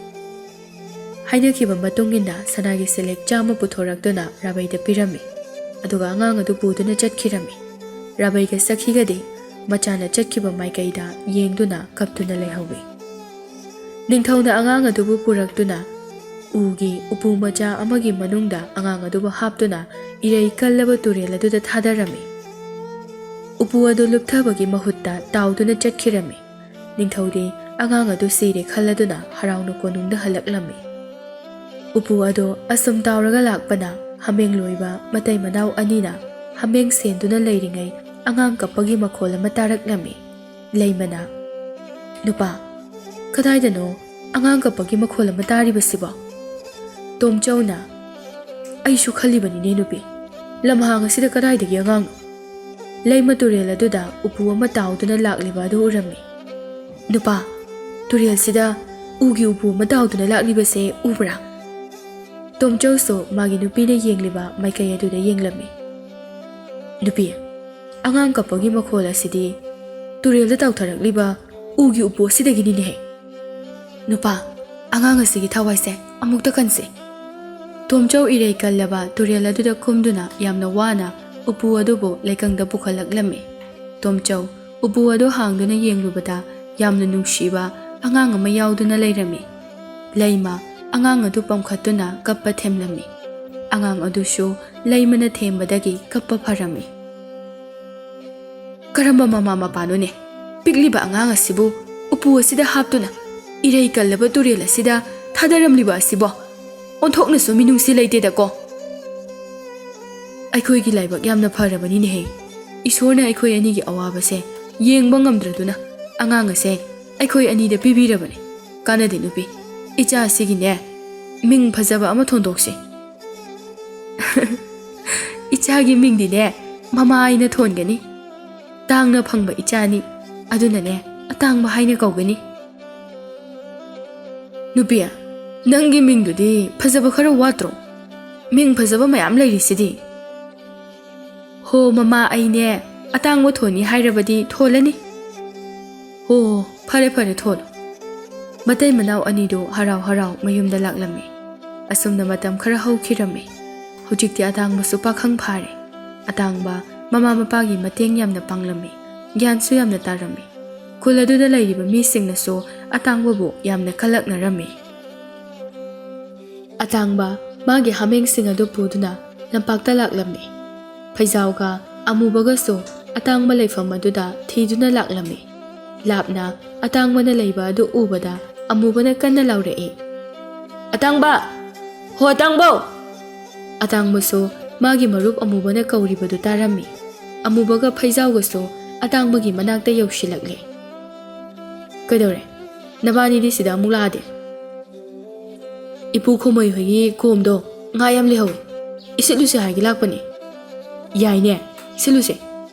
ꯍꯥꯏꯅꯈꯤꯕ ꯃꯇꯨꯡ ꯏꯟꯅ ꯁꯅꯥꯒꯤ ꯁꯦꯂꯦꯛ ꯆꯥꯝꯃ ꯄꯨꯊꯣꯔꯛꯇꯨꯅ ꯔꯥꯕꯩꯗ ꯄꯤꯔꯝꯃꯤ꯫ ꯑꯗꯨꯒ ꯑꯉꯥꯡ ꯑꯗꯨ ꯄꯨꯗꯨꯅ ꯆꯠꯈꯤꯔꯝꯃꯤ꯫ ꯔꯥꯕꯩꯒ ꯁꯈꯤꯒꯗꯤ ꯃꯆꯥꯅ ꯆꯠꯈꯤꯕ ꯃꯥꯏꯀꯩꯗ ꯌꯦꯡꯗꯨꯅ ꯀꯞꯇꯨꯅ ꯂꯩꯍꯧꯏ꯫ ꯅꯤꯡꯊꯧꯅ ꯑꯉꯥꯡ ꯑꯗꯨꯕꯨ ꯄꯨꯔꯛꯇꯨꯅ ꯎꯒꯤ ꯎꯄꯨ ꯃꯆꯥ ꯑꯃꯒꯤ ꯃꯅꯨꯡꯗ ꯑꯉꯥꯡ ꯑꯗꯨꯕꯨ ꯍꯥꯞꯇꯨꯅ ꯏꯔꯩ ꯀꯜꯂꯕ ꯇꯨꯔꯦꯜ ꯑꯗꯨꯗ ꯊꯥꯗꯔꯝꯃꯤ꯫ ꯎꯄꯨ ꯑꯗꯨ ꯂꯨꯞꯊꯕꯒꯤ ꯃꯍꯨꯠꯇ ꯇꯥꯎꯗꯨꯅ ꯆꯠꯈꯤꯔꯝꯃꯤ꯫ ꯅꯤꯡꯊꯧꯗꯤ ꯑꯉꯥꯡ ꯑꯗꯨ ꯁꯤꯔꯦ ꯈꯜꯂꯗꯨꯅ ꯍꯔꯥꯎꯅ ꯀꯣꯅꯨꯡꯗ ꯍꯜꯂꯛꯂꯝꯃꯤ꯫ ꯎꯄꯨ ꯑꯗꯨ ꯑꯁꯨꯝ ꯇꯥꯎꯔꯒ ꯂꯥꯛꯄꯅ ꯍꯥꯃꯦꯡ ꯂꯣꯏꯕ ꯃꯇꯩ ꯃꯅꯥꯎ ꯑꯅꯤꯅ ꯍꯥꯃꯦꯡ ꯁꯦꯟꯗꯨꯅ ꯂꯩꯔꯤꯉꯩ ꯑꯉꯥꯡ ꯀꯞꯄꯒꯤ ꯃꯈꯣꯜ ꯑꯃ ꯇꯥꯔꯛꯂꯝꯃꯤ꯫ ꯂꯩꯃꯅ, "ꯅꯨꯄꯥ, ꯀꯗꯥꯏꯗꯅꯣ ꯑꯉꯥꯡ ꯀꯞꯄꯒꯤ ꯃꯈꯣꯜ ꯑꯃ ꯇꯥꯔꯤꯕꯁꯤꯕꯣ?" ꯇꯣꯝꯆꯧꯅ, "ꯑꯩꯁꯨ ꯈꯜꯂꯤꯕꯅꯤꯅꯦ ꯅꯨꯄꯤ, ꯂꯝꯍꯥꯡ ꯑꯁꯤꯗ ꯀꯗꯥꯏꯗꯒꯤ ꯑꯉꯥꯡꯅꯣ?" ꯂꯩꯃ ꯇꯨꯔꯦꯜ ꯑꯗꯨꯗ ꯎꯄꯨ ꯑꯃ ꯇꯥꯎꯗꯨꯅ ꯂꯥꯛꯂꯤꯕ ꯑꯗꯨ ꯎꯔꯝꯃꯤ꯫ "ꯅꯨꯄꯥ, ꯇꯨꯔꯦꯜꯁꯤꯗ ꯎꯒꯤ ꯎꯄꯨ ꯑꯃ ꯇꯥꯎꯗꯨꯅ ꯂꯥꯛꯂꯤꯕꯁꯦ ꯎꯕ꯭ꯔꯥ?" ꯇꯣꯝꯆꯧꯁꯨ ꯃꯥꯒꯤ ꯅꯨꯄꯤꯅ ꯌꯦꯡꯂꯤꯕ ꯃꯥꯏꯀꯩ ꯑꯗꯨꯗ ꯌꯦꯡꯂꯝꯃꯤ꯫ "ꯅꯨꯄꯤ, ꯑꯉꯥꯡ ꯀꯞꯄꯒꯤ ꯃꯈꯣꯜ ꯑꯁꯤꯗꯤ ꯇꯨꯔꯦꯜꯗ ꯇꯥꯎꯊꯔꯛꯂꯤꯕ ꯎꯒꯤ ꯎꯄꯨ ꯑꯁꯤꯗꯒꯤꯅꯤꯅꯦꯍꯦ꯫ ꯅꯨꯄꯥ, ꯑꯉꯥꯡ ꯑꯁꯤꯒꯤ ꯊꯋꯥꯏꯁꯦ ꯑꯃꯨꯛꯇ ꯀꯟꯁꯤ꯫ ꯇꯣꯝꯆꯧ ꯏꯔꯩ ꯀꯜꯂꯕ ꯇꯨꯔꯦꯜ ꯑꯗꯨꯗ ꯀꯨꯝꯗꯨꯅ ꯌꯥꯝꯅ ꯋꯥꯅ ꯎꯄꯨ ꯑꯗꯨꯕꯨ ꯂꯩꯀꯪꯗ ꯄꯨꯈꯠꯂꯛꯂꯝꯃꯤ꯫ ꯇꯣꯝꯆꯧ ꯎꯄꯨ ꯑꯗꯨ ꯍꯥꯡꯗꯨꯅ ꯌꯦꯡꯂꯨꯕꯗ ꯌꯥꯝꯅ ꯅꯨꯡꯁꯤꯕ ꯑꯉꯥꯡ ꯑꯃ ꯌꯥꯎꯗꯨꯅ ꯂꯩꯔꯝꯃꯤ꯫ ꯂꯩꯃ ꯑꯉꯥꯡ ꯑꯗꯨ ꯄꯝꯈꯠꯇꯨꯅ ꯀꯞꯄ ꯊꯦꯝꯂꯝꯃꯤ꯫ ꯑꯉꯥꯡ ꯑꯗꯨꯁꯨ ꯂꯩꯃꯅ ꯊꯦꯝꯕꯗꯒꯤ ꯀꯞꯄ ꯐꯔꯝꯃꯤ꯫ "ꯀꯔꯝꯕ ꯃꯃꯥ ꯃꯄꯥꯅꯣꯅꯦ? ꯄꯤꯛꯂꯤꯕ ꯑꯉꯥꯡ ꯑꯁꯤꯕꯨ ꯎꯄꯨ ꯑꯁꯤꯗ ꯍꯥꯞꯇꯨꯅ ꯏꯔꯩ ꯀꯜꯂꯕ ꯇꯨꯔꯦꯜ ꯑꯁꯤꯗ ꯊꯥꯗꯔꯝꯂꯤꯕ ꯑꯁꯤꯕꯣ? ꯑꯣꯟꯊꯣꯛꯅꯁꯨ ꯃꯤꯅꯨꯡꯁꯤ ꯂꯩꯇꯦꯗꯀꯣ!" "ꯑꯩꯈꯣꯏꯒꯤ ꯂꯥꯏꯕꯛ ꯌꯥꯝꯅ ꯐꯔꯕꯅꯤꯅꯦꯍꯦ꯫ ꯏꯁꯣꯔꯅ ꯑꯩꯈꯣꯏ ꯑꯅꯤꯒꯤ ꯑꯋꯥꯕꯁꯦ ꯌꯦꯡꯕ ꯉꯝꯗ꯭ꯔꯗꯨꯅ ꯑꯉꯥꯡ ꯑꯁꯦ ꯑꯩꯈꯣꯏ ꯑꯅꯤꯗ ꯄꯤꯕꯤꯔꯕꯅꯤ꯫ ꯀꯥꯟꯅꯗꯦ ꯅꯨꯄꯤ, ꯏꯆꯥ ꯑꯁꯤꯒꯤꯅꯦ ꯃꯤꯡ ꯐꯖꯕ ꯑꯃ ꯊꯣꯟꯗꯣꯛꯁꯤ꯫" "ꯏꯆꯥꯒꯤ ꯃꯤꯡꯗꯤꯅꯦ ꯃꯃꯥ ꯑꯩꯅ ꯊꯣꯟꯒꯅꯤ꯫ ꯇꯥꯡꯅ ꯐꯪꯕ ꯏꯆꯥꯅꯤ, ꯑꯗꯨꯅꯅꯦ ꯑꯇꯥꯡꯕ ꯍꯥꯏꯅ ꯀꯧꯒꯅꯤ꯫" "ꯅꯨꯄꯤ, ꯅꯪꯒꯤ ꯃꯤꯡꯗꯨꯗꯤ ꯐꯖꯕ ꯈꯔ ꯋꯥꯠꯇ꯭ꯔꯣ? ꯃꯤꯡ ꯐꯖꯕ ꯃꯌꯥꯝ ꯂꯩꯔꯤꯁꯤꯗꯤ꯫" "ꯍꯣ ꯃꯃꯥ, ꯑꯩꯅꯦ ꯑꯇꯥꯡꯕ ꯊꯣꯟꯅꯤ ꯍꯥꯏꯔꯕꯗꯤ ꯊꯣꯜꯂꯅꯤ꯫" "ꯍꯣ, ꯐꯔꯦ ꯐꯔꯦ, ꯊꯣꯜꯂꯣ꯫" ꯃꯇꯩ ꯃꯅꯥꯎ ꯑꯅꯤꯗꯨ ꯍꯔꯥꯎ ꯍꯔꯥꯎ ꯃꯌꯨꯝꯗ ꯂꯥꯛꯂꯝꯃꯤ꯫ ꯑꯁꯨꯝꯅ ꯃꯇꯝ ꯈꯔ ꯍꯧꯈꯤꯔꯝꯃꯤ꯫ ꯍꯧꯖꯤꯛꯇꯤ ꯑꯇꯥꯡꯕꯁꯨ ꯄꯥꯈꯪ ꯐꯥꯔꯦ꯫ ꯑꯇꯥꯡꯕ ꯃꯃꯥ ꯃꯄꯥꯒꯤ ꯃꯇꯦꯡ ꯌꯥꯝꯅ ꯄꯥꯡꯂꯝꯃꯤ, ꯒ꯭ꯌꯥꯟꯁꯨ ꯌꯥꯝꯅ ꯇꯥꯔꯝꯃꯤ꯫ ꯈꯨꯜ ꯑꯗꯨꯗ ꯂꯩꯔꯤꯕ ꯃꯤꯁꯤꯡꯅꯁꯨ ꯑꯇꯥꯡꯕꯕꯨ ꯌꯥꯝꯅ ꯀꯜꯂꯛꯅꯔꯝꯃꯤ꯫ ꯑꯇꯥꯡꯕ ꯃꯥꯒꯤ ꯍꯥꯃꯦꯡꯁꯤꯡ ꯑꯗꯨ ꯄꯨꯗꯨꯅ ꯂꯝꯄꯥꯛꯇ ꯂꯥꯛꯂꯝꯃꯤ꯫ ꯐꯩꯖꯥꯎꯒ ꯑꯃꯨꯕꯒꯁꯨ ꯑꯇꯥꯡꯕ ꯂꯩꯐꯝ ꯑꯗꯨꯗ ꯊꯤꯗꯨꯅ ꯂꯥꯛꯂꯝꯃꯤ꯫ ꯂꯥꯞꯅ ꯑꯇꯥꯡꯕꯅ ꯂꯩꯕ ꯑꯗꯨ ꯎꯕꯗ ꯑꯃꯨꯕꯅ ꯀꯟꯅ ꯂꯥꯎꯔꯛꯏ, "ꯑꯇꯥꯡꯕ! ꯍꯣ ꯑꯇꯥꯡꯕꯧ!" ꯑꯇꯥꯡꯕꯁꯨ ꯃꯥꯒꯤ ꯃꯔꯨꯞ ꯑꯃꯨꯕꯅ ꯀꯧꯔꯤꯕꯗꯨ ꯇꯥꯔꯝꯃꯤ꯫ ꯑꯃꯨꯕꯒ ꯐꯩꯖꯥꯎꯒꯁꯨ ꯑꯇꯥꯡꯕꯒꯤ ꯃꯅꯥꯛꯇ ꯌꯧꯁꯤꯜꯂꯛꯂꯦ꯫ "ꯀꯩꯗꯧꯔꯦ? ꯅꯕꯥꯅꯤꯗꯤ ꯁꯤꯗ ꯑꯃꯨꯛ ꯂꯥꯛꯑꯗꯤ?" "ꯏꯄꯨ ꯈꯣꯃꯩ ꯍꯣꯏꯒꯤ ꯀꯣꯝꯗꯣ ꯉꯥ ꯌꯥꯝ ꯂꯩꯍꯧꯋꯤ, ꯏꯁꯤꯠꯂꯨꯁꯦ ꯍꯥꯏꯒꯦ ꯂꯥꯛꯄꯅꯤ꯫" "ꯌꯥꯏꯅꯦ, ꯁꯤꯠꯂꯨꯁꯦ꯫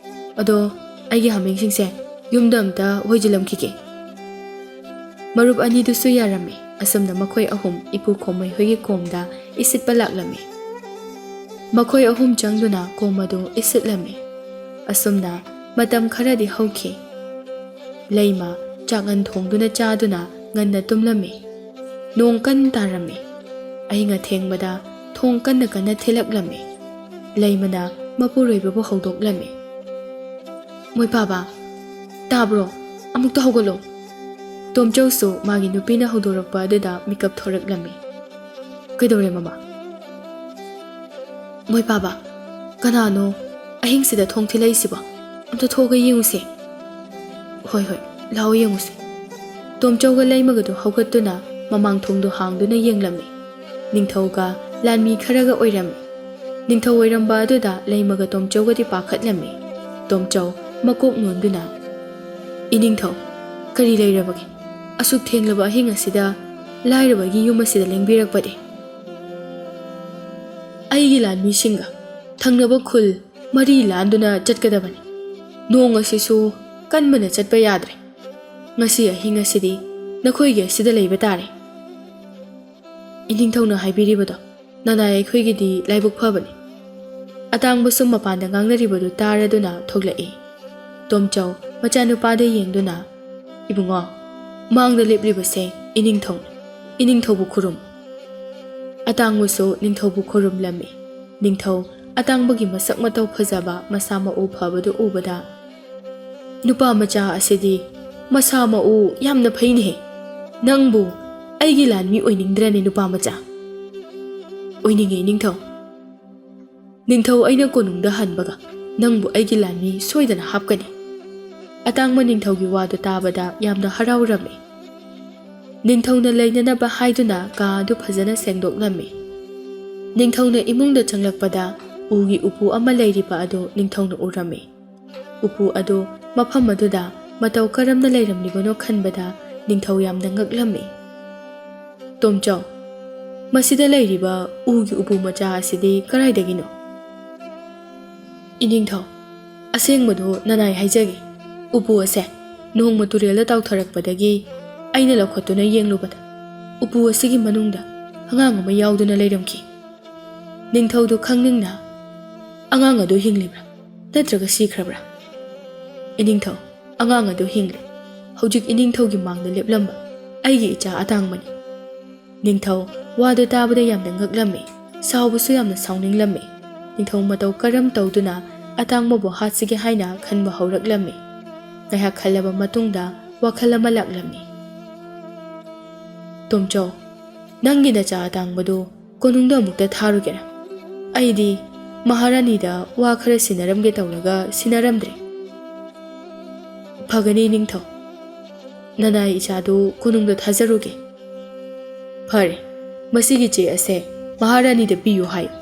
ꯑꯗꯣ ꯑꯩꯒꯤ ꯍꯥꯃꯦꯡꯁꯤꯡꯁꯦ ꯌꯨꯝꯗ ꯑꯝꯇ ꯍꯣꯏꯖꯤꯜꯂꯝꯈꯤꯒꯦ꯫" ꯃꯔꯨꯞ ꯑꯅꯤꯗꯨꯁꯨ ꯌꯥꯔꯝꯃꯤ꯫ ꯑꯁꯨꯝꯅ ꯃꯈꯣꯏ ꯑꯍꯨꯝ ꯏꯄꯨ ꯈꯣꯃꯩ ꯍꯣꯏꯒꯤ ꯀꯣꯝꯗ ꯏꯁꯤꯠꯄ ꯂꯥꯛꯂꯝꯃꯤ꯫ ꯃꯈꯣꯏ ꯑꯍꯨꯝ ꯆꯪꯗꯨꯅ ꯀꯣꯝ ꯑꯗꯨ ꯏꯁꯤꯠꯂꯝꯃꯤ꯫ ꯑꯁꯨꯝꯅ ꯃꯇꯝ ꯈꯔꯗꯤ ꯍꯧꯈꯤ꯫ ꯂꯩꯃ ꯆꯥꯛꯉꯟ ꯊꯣꯡꯗꯨꯅ ꯆꯥꯗꯨꯅ ꯉꯟꯅ ꯇꯨꯝꯂꯝꯃꯤ꯫ ꯅꯣꯡ ꯀꯟꯅ ꯇꯥꯔꯝꯃꯤ꯫ ꯑꯍꯤꯡ ꯑꯊꯦꯡꯕꯗ ꯊꯣꯡ ꯀꯟꯅ ꯀꯟꯅ ꯊꯤꯜꯂꯛꯂꯝꯃꯤ꯫ ꯂꯩꯃꯅ ꯃꯄꯨꯔꯣꯏꯕꯕꯨ ꯍꯧꯗꯣꯛꯂꯝꯃꯤ꯫ "ꯃꯣꯏꯄꯥꯕ, ꯇꯥꯕ꯭ꯔꯣ? ꯑꯃꯨꯛꯇ ꯍꯧꯒꯠꯂꯣ!" ꯇꯣꯝꯆꯧꯁꯨ ꯃꯥꯒꯤ ꯅꯨꯄꯤꯅ ꯍꯧꯗꯣꯔꯛꯄ ꯑꯗꯨꯗ ꯃꯤꯀꯞ ꯊꯣꯔꯛꯂꯝꯃꯤ꯫ "ꯀꯩꯗꯧꯔꯦ, ꯃꯃꯥ?" "ꯃꯣꯏꯄꯥꯕ, ꯀꯅꯥꯅꯣ ꯑꯍꯤꯡꯁꯤꯗ ꯊꯣꯡ ꯊꯤꯜꯂꯛꯏꯁꯤꯕꯣ? ꯑꯝꯇ ꯊꯣꯛꯑꯒ ꯌꯦꯡꯉꯨꯁꯦ꯫" "ꯍꯣꯏ, ꯍꯣꯏ, ꯂꯥꯛꯑꯣ ꯌꯦꯡꯉꯨꯁꯦ꯫" ꯇꯣꯝꯆꯧꯒ ꯂꯩꯃꯒꯗꯨ ꯍꯧꯒꯠꯇꯨꯅ ꯃꯃꯥꯡ ꯊꯣꯡꯗꯨ ꯍꯥꯡꯗꯨꯅ ꯌꯦꯡꯂꯝꯃꯤ꯫ ꯅꯤꯡꯊꯧꯒ ꯂꯥꯟꯃꯤ ꯈꯔꯒ ꯑꯣꯏꯔꯝꯃꯤ꯫ ꯅꯤꯡꯊꯧ ꯑꯣꯏꯔꯝꯕ ꯑꯗꯨꯗ ꯂꯩꯃꯒ ꯇꯣꯝꯆꯧꯒꯗꯤ ꯄꯥꯈꯠꯂꯝꯃꯤ꯫ ꯇꯣꯝꯆꯧ ꯃꯀꯣꯛ ꯅꯣꯟꯗꯨꯅ, "ꯏꯅꯤꯡꯊꯧ, ꯀꯔꯤ ꯂꯩꯔꯕꯒꯦ? ꯑꯁꯨꯛ ꯊꯦꯡꯂꯕ ꯑꯍꯤꯡ ꯑꯁꯤꯗ ꯂꯥꯏꯔꯕꯒꯤ ꯌꯨꯝ ꯑꯁꯤꯗ ꯂꯦꯡꯕꯤꯔꯛꯄꯗꯤ? ꯑꯩꯒꯤ ꯂꯥꯟꯃꯤꯁꯤꯡꯒ ꯊꯪꯅꯕ ꯈꯨꯜ ꯃꯔꯤ ꯂꯥꯟꯗꯨꯅ ꯆꯠꯀꯗꯕꯅꯤ꯫ ꯅꯣꯡ ꯑꯁꯤꯁꯨ ꯀꯟꯕꯅ ꯆꯠꯄ ꯌꯥꯗ꯭ꯔꯦ꯫ ꯉꯁꯤ ꯑꯍꯤꯡ ꯑꯁꯤꯗꯤ ꯅꯈꯣꯏꯒꯤ ꯑꯁꯤꯗ ꯂꯩꯕ ꯇꯥꯔꯦ꯫" "ꯏꯅꯤꯡꯊꯧꯅ ꯍꯥꯏꯕꯤꯔꯤꯕꯗꯣ ꯅꯅꯥꯏ ꯑꯩꯈꯣꯏꯒꯤꯗꯤ ꯂꯥꯏꯕꯛ ꯐꯕꯅꯤ꯫" ꯑꯇꯥꯡꯕꯁꯨ ꯃꯄꯥꯟꯗ ꯉꯥꯡꯅꯔꯤꯕꯗꯨ ꯇꯥꯔꯗꯨꯅ ꯊꯣꯛꯂꯛꯏ꯫ ꯇꯣꯝꯆꯧ ꯃꯆꯥꯅꯨꯄꯥꯗ ꯌꯦꯡꯗꯨꯅ, "ꯏꯕꯨꯡꯉꯣ, ꯃꯥꯡꯗ ꯂꯦꯞꯂꯤꯕꯁꯦ ꯏꯅꯤꯡꯊꯧꯅꯤ꯫ ꯏꯅꯤꯡꯊꯧꯕꯨ ꯈꯨꯔꯨꯝ꯫" ꯑꯇꯥꯡꯕꯁꯨ ꯅꯤꯡꯊꯧꯕꯨ ꯈꯨꯔꯨꯝꯂꯝꯃꯤ꯫ ꯅꯤꯡꯊꯧ ꯑꯇꯥꯡꯕꯒꯤ ꯃꯁꯛ ꯃꯇꯧ ꯐꯖꯕ, ꯃꯁꯥ ꯃꯎ ꯐꯕꯗꯨ ꯎꯕꯗ, "ꯅꯨꯄꯥ ꯃꯆꯥ ꯑꯁꯤꯗꯤ ꯃꯁꯥ ꯃꯎ ꯌꯥꯝꯅ ꯐꯩꯅꯦꯍꯦ꯫ ꯅꯪꯕꯨ ꯑꯩꯒꯤ ꯂꯥꯟꯃꯤ ꯑꯣꯏꯅꯤꯡꯗ꯭ꯔꯅꯦ, ꯅꯨꯄꯥ ꯃꯆꯥ?" "ꯑꯣꯏꯅꯤꯡꯉꯤ, ꯅꯤꯡꯊꯧ꯫ ꯅꯤꯡꯊꯧ ꯑꯩꯅ ꯀꯣꯅꯨꯡꯗ ꯍꯟꯕꯒ ꯅꯪꯕꯨ ꯑꯩꯒꯤ ꯂꯥꯟꯃꯤ ꯁꯣꯏꯗꯅ ꯍꯥꯞꯀꯅꯤ꯫" ꯑꯇꯥꯡꯕ ꯅꯤꯡꯊꯧꯒꯤ ꯋꯥꯗꯨ ꯇꯥꯕꯗ ꯌꯥꯝꯅ ꯍꯔꯥꯎꯔꯝꯃꯤ꯫ ꯅꯤꯡꯊꯧꯅ ꯂꯩꯅꯅꯕ ꯍꯥꯏꯗꯨꯅ ꯀꯥ ꯑꯗꯨ ꯐꯖꯅ ꯁꯦꯡꯗꯣꯛꯂꯝꯃꯤ꯫ ꯅꯤꯡꯊꯧꯅ ꯏꯃꯨꯡꯗ ꯆꯪꯂꯛꯄꯗ ꯎꯒꯤ ꯎꯄꯨ ꯑꯃ ꯂꯩꯔꯤꯕ ꯑꯗꯨ ꯅꯤꯡꯊꯧꯅ ꯎꯔꯝꯃꯤ꯫ ꯎꯄꯨ ꯑꯗꯨ ꯃꯐꯝ ꯑꯗꯨꯗ ꯃꯇꯧ ꯀꯔꯝꯅ ꯂꯩꯔꯝꯂꯤꯕꯅꯣ ꯈꯟꯕꯗ ꯅꯤꯡꯊꯧ ꯌꯥꯝꯅ ꯉꯛꯂꯝꯃꯤ꯫ "ꯇꯣꯝꯆꯧ, ꯃꯁꯤꯗ ꯂꯩꯔꯤꯕ ꯎꯒꯤ ꯎꯄꯨ ꯃꯆꯥ ꯑꯁꯤꯗꯤ ꯀꯗꯥꯏꯗꯒꯤꯅꯣ?" "ꯏꯅꯤꯡꯊꯧ, ꯑꯁꯦꯡꯕꯗꯨ ꯅꯅꯥꯏ ꯍꯥꯏꯖꯒꯦ꯫ ꯎꯄꯨ ꯑꯁꯦ ꯅꯣꯡꯃ ꯇꯨꯔꯦꯜꯗ ꯇꯥꯎꯊꯔꯛꯄꯗꯒꯤ ꯑꯩꯅ ꯂꯧꯈꯠꯇꯨꯅ ꯌꯦꯡꯂꯨꯕꯗ ꯎꯄꯨ ꯑꯁꯤꯒꯤ ꯃꯅꯨꯡꯗ ꯑꯉꯥꯡ ꯑꯃ ꯌꯥꯎꯗꯨꯅ ꯂꯩꯔꯝꯈꯤ꯫" ꯅꯤꯡꯊꯧꯗꯨ ꯈꯪꯅꯤꯡꯅ, "ꯑꯉꯥꯡ ꯑꯗꯨ ꯍꯤꯡꯂꯤꯕ꯭ꯔꯥ ꯅꯠꯇ꯭ꯔꯒ ꯁꯤꯈ꯭ꯔꯕ꯭ꯔꯥ?" "ꯏꯅꯤꯡꯊꯧ, ꯑꯉꯥꯡ ꯑꯗꯨ ꯍꯤꯡꯂꯤ꯫ ꯍꯧꯖꯤꯛ ꯏꯅꯤꯡꯊꯧꯒꯤ ꯃꯥꯡꯗ ꯂꯦꯞꯂꯝꯕ ꯑꯩꯒꯤ ꯏꯆꯥ ꯑꯇꯥꯡꯕꯅꯤ꯫ ꯅꯤꯡꯊꯧ ꯋꯥꯗꯨ ꯇꯥꯕꯗ ꯌꯥꯝꯅ ꯉꯛꯂꯝꯃꯤ, ꯁꯥꯎꯕꯁꯨ ꯌꯥꯝꯅ ꯁꯥꯎꯅꯤꯡꯂꯝꯃꯤ꯫ ꯅꯤꯡꯊꯧ ꯃꯇꯧ ꯀꯔꯝ ꯇꯧꯗꯨꯅ ꯑꯇꯥꯡꯕꯕꯨ ꯍꯥꯠꯁꯤꯒꯦ ꯍꯥꯏꯅ ꯈꯟꯕ ꯍꯧꯔꯛꯂꯝꯃꯤ꯫ ꯉꯥꯏꯍꯥꯛ ꯈꯜꯂꯕ ꯃꯇꯨꯡꯗ ꯋꯥꯈꯜ ꯑꯃ ꯂꯥꯛꯂꯝꯃꯤ꯫ "ꯇꯣꯝꯆꯧ, ꯅꯪꯒꯤ ꯅꯆꯥ ꯑꯇꯥꯡꯕꯗꯨ ꯀꯣꯅꯨꯡꯗ ꯑꯃꯨꯛꯇ ꯊꯥꯔꯨꯒꯦꯔꯥ? ꯑꯩꯗꯤ ꯃꯍꯥꯔꯥꯅꯤꯗ ꯋꯥ ꯈꯔ ꯁꯤꯟꯅꯔꯝꯒꯦ ꯇꯧꯔꯒ ꯁꯤꯟꯅꯔꯝꯗ꯭ꯔꯦ꯫" "ꯐꯒꯅꯤ ꯅꯤꯡꯊꯧ, ꯅꯅꯥꯏ ꯏꯆꯥꯗꯨ ꯀꯣꯅꯨꯡꯗ ꯊꯥꯖꯔꯨꯒꯦ꯫" "ꯐꯔꯦ, ꯃꯁꯤꯒꯤ ꯆꯦ ꯑꯁꯦ ꯃꯍꯥꯔꯥꯅꯤꯗ ꯄꯤꯌꯨ ꯍꯥꯏꯌꯨ꯫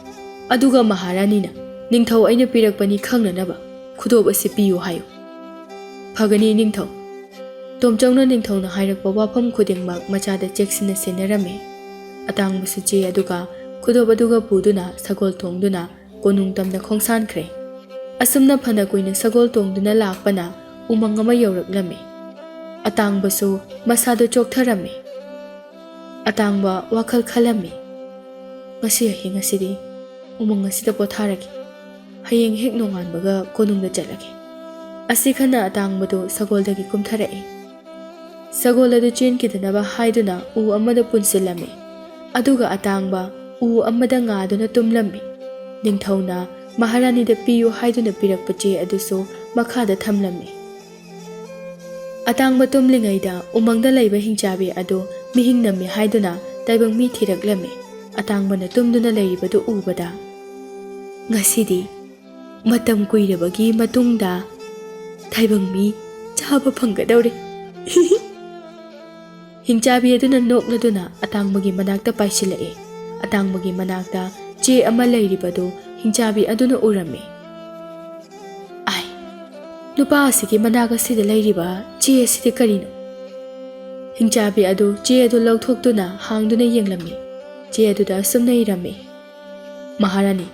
ꯑꯗꯨꯒ ꯃꯍꯥꯔꯥꯅꯤꯅ ꯅꯤꯡꯊꯧ ꯑꯩꯅ ꯄꯤꯔꯛꯄꯅꯤ ꯈꯪꯅꯅꯕ ꯈꯨꯗꯣꯞ ꯑꯁꯤ ꯄꯤꯌꯨ ꯍꯥꯏꯌꯨ꯫" "ꯐꯒꯅꯤ ꯅꯤꯡꯊꯧ꯫" ꯇꯣꯝꯆꯧꯅ ꯅꯤꯡꯊꯧꯅ ꯍꯥꯏꯔꯛꯄ ꯋꯥꯐꯝ ꯈꯨꯗꯤꯡꯃꯛ ꯃꯆꯥꯗ ꯆꯦꯛꯁꯤꯟꯅ ꯁꯤꯟꯅꯔꯝꯃꯤ꯫ ꯑꯇꯥꯡꯕꯁꯨ ꯆꯦ ꯑꯗꯨꯒ ꯈꯨꯗꯣꯞ ꯑꯗꯨꯒ ꯄꯨꯗꯨꯅ ꯁꯒꯣꯜ ꯇꯣꯡꯗꯨꯅ ꯀꯣꯅꯨꯡ ꯇꯝꯅ ꯈꯣꯡꯁꯥꯟꯈ꯭ꯔꯦ꯫ ꯑꯁꯨꯝꯅ ꯐꯅ ꯀꯨꯏꯅ ꯁꯒꯣꯜ ꯇꯣꯡꯗꯨꯅ ꯂꯥꯛꯄꯅ ꯎꯃꯪ ꯑꯃ ꯌꯧꯔꯛꯂꯝꯃꯤ꯫ ꯑꯇꯥꯡꯕꯁꯨ ꯃꯁꯥꯗꯨ ꯆꯣꯛꯊꯔꯝꯃꯤ꯫ ꯑꯇꯥꯡꯕ ꯋꯥꯈꯜ ꯈꯜꯂꯝꯃꯤ, "ꯉꯁꯤ ꯑꯍꯤꯡ ꯑꯁꯤꯗꯤ ꯎꯃꯪ ꯑꯁꯤꯗ ꯄꯣꯊꯥꯔꯒꯦ꯫ ꯍꯌꯦꯡ ꯍꯦꯛ ꯅꯣꯡꯉꯥꯟꯕꯒ ꯀꯣꯅꯨꯡꯗ ꯆꯠꯂꯒꯦ꯫" ꯑꯁꯤ ꯈꯟꯅ ꯑꯇꯥꯡꯕꯗꯨ ꯁꯒꯣꯜꯗꯒꯤ ꯀꯨꯝꯊꯔꯛꯏ꯫ ꯁꯒꯣꯜ ꯑꯗꯨ ꯆꯦꯟꯈꯤꯗꯅꯕ ꯍꯥꯏꯗꯨꯅ ꯎ ꯑꯃꯗ ꯄꯨꯟꯁꯤꯜꯂꯝꯃꯤ꯫ ꯑꯗꯨꯒ ꯑꯇꯥꯡꯕ ꯎ ꯑꯃꯗ ꯉꯥꯗꯨꯅ ꯇꯨꯝꯂꯝꯃꯤ꯫ ꯅꯤꯡꯊꯧꯅ ꯃꯍꯥꯔꯥꯅꯤꯗ ꯄꯤꯌꯨ ꯍꯥꯏꯗꯨꯅ ꯄꯤꯔꯛꯄ ꯆꯦ ꯑꯗꯨꯁꯨ ꯃꯈꯥꯗ ꯊꯝꯂꯝꯃꯤ꯫ ꯑꯇꯥꯡꯕ ꯇꯨꯝꯂꯤꯉꯩꯗ ꯎꯃꯪꯗ ꯂꯩꯕ ꯍꯤꯡꯆꯥꯕꯤ ꯑꯗꯨ ꯃꯤꯍꯤꯡ ꯅꯝꯃꯤ ꯍꯥꯏꯗꯨꯅ ꯇꯥꯏꯕꯪ ꯃꯤ ꯊꯤꯔꯛꯂꯝꯃꯤ꯫ ꯑꯇꯥꯡꯕꯅ ꯇꯨꯝꯗꯨꯅ ꯂꯩꯔꯤꯕꯗꯨ ꯎꯕꯗ, "ꯉꯁꯤꯗꯤ ꯃꯇꯝ ꯀꯨꯏꯔꯕꯒꯤ ꯃꯇꯨꯡꯗ ꯇꯥꯏꯕꯪ ꯃꯤ ꯆꯥꯕ ꯐꯪꯒꯗꯧꯔꯦ꯫" ꯍꯤꯡꯆꯥꯕꯤ ꯑꯗꯨꯅ ꯅꯣꯛꯂꯗꯨꯅ ꯑꯇꯥꯡꯕꯒꯤ ꯃꯅꯥꯛꯇ ꯄꯥꯏꯁꯤꯜꯂꯛꯏ꯫ ꯑꯇꯥꯡꯕꯒꯤ ꯃꯅꯥꯛꯇ ꯆꯦ ꯑꯃ ꯂꯩꯔꯤꯕꯗꯨ ꯍꯤꯡꯆꯥꯕꯤ ꯑꯗꯨꯅ ꯎꯔꯝꯃꯤ꯫ "ꯑꯥꯏ, ꯅꯨꯄꯥ ꯑꯁꯤꯒꯤ ꯃꯅꯥꯛ ꯑꯁꯤꯗ ꯂꯩꯔꯤꯕ ꯆꯦ ꯑꯁꯤꯗꯤ ꯀꯔꯤꯅꯣ?" ꯍꯤꯡꯆꯥꯕꯤ ꯑꯗꯨ ꯆꯦ ꯑꯗꯨ ꯂꯧꯊꯣꯛꯇꯨꯅ ꯍꯥꯡꯗꯨꯅ ꯌꯦꯡꯂꯝꯃꯤ꯫ ꯆꯦ ꯑꯗꯨꯗ ꯑꯁꯨꯝꯅ ꯏꯔꯝꯃꯤ, "ꯃꯍꯥꯔꯥꯅꯤ,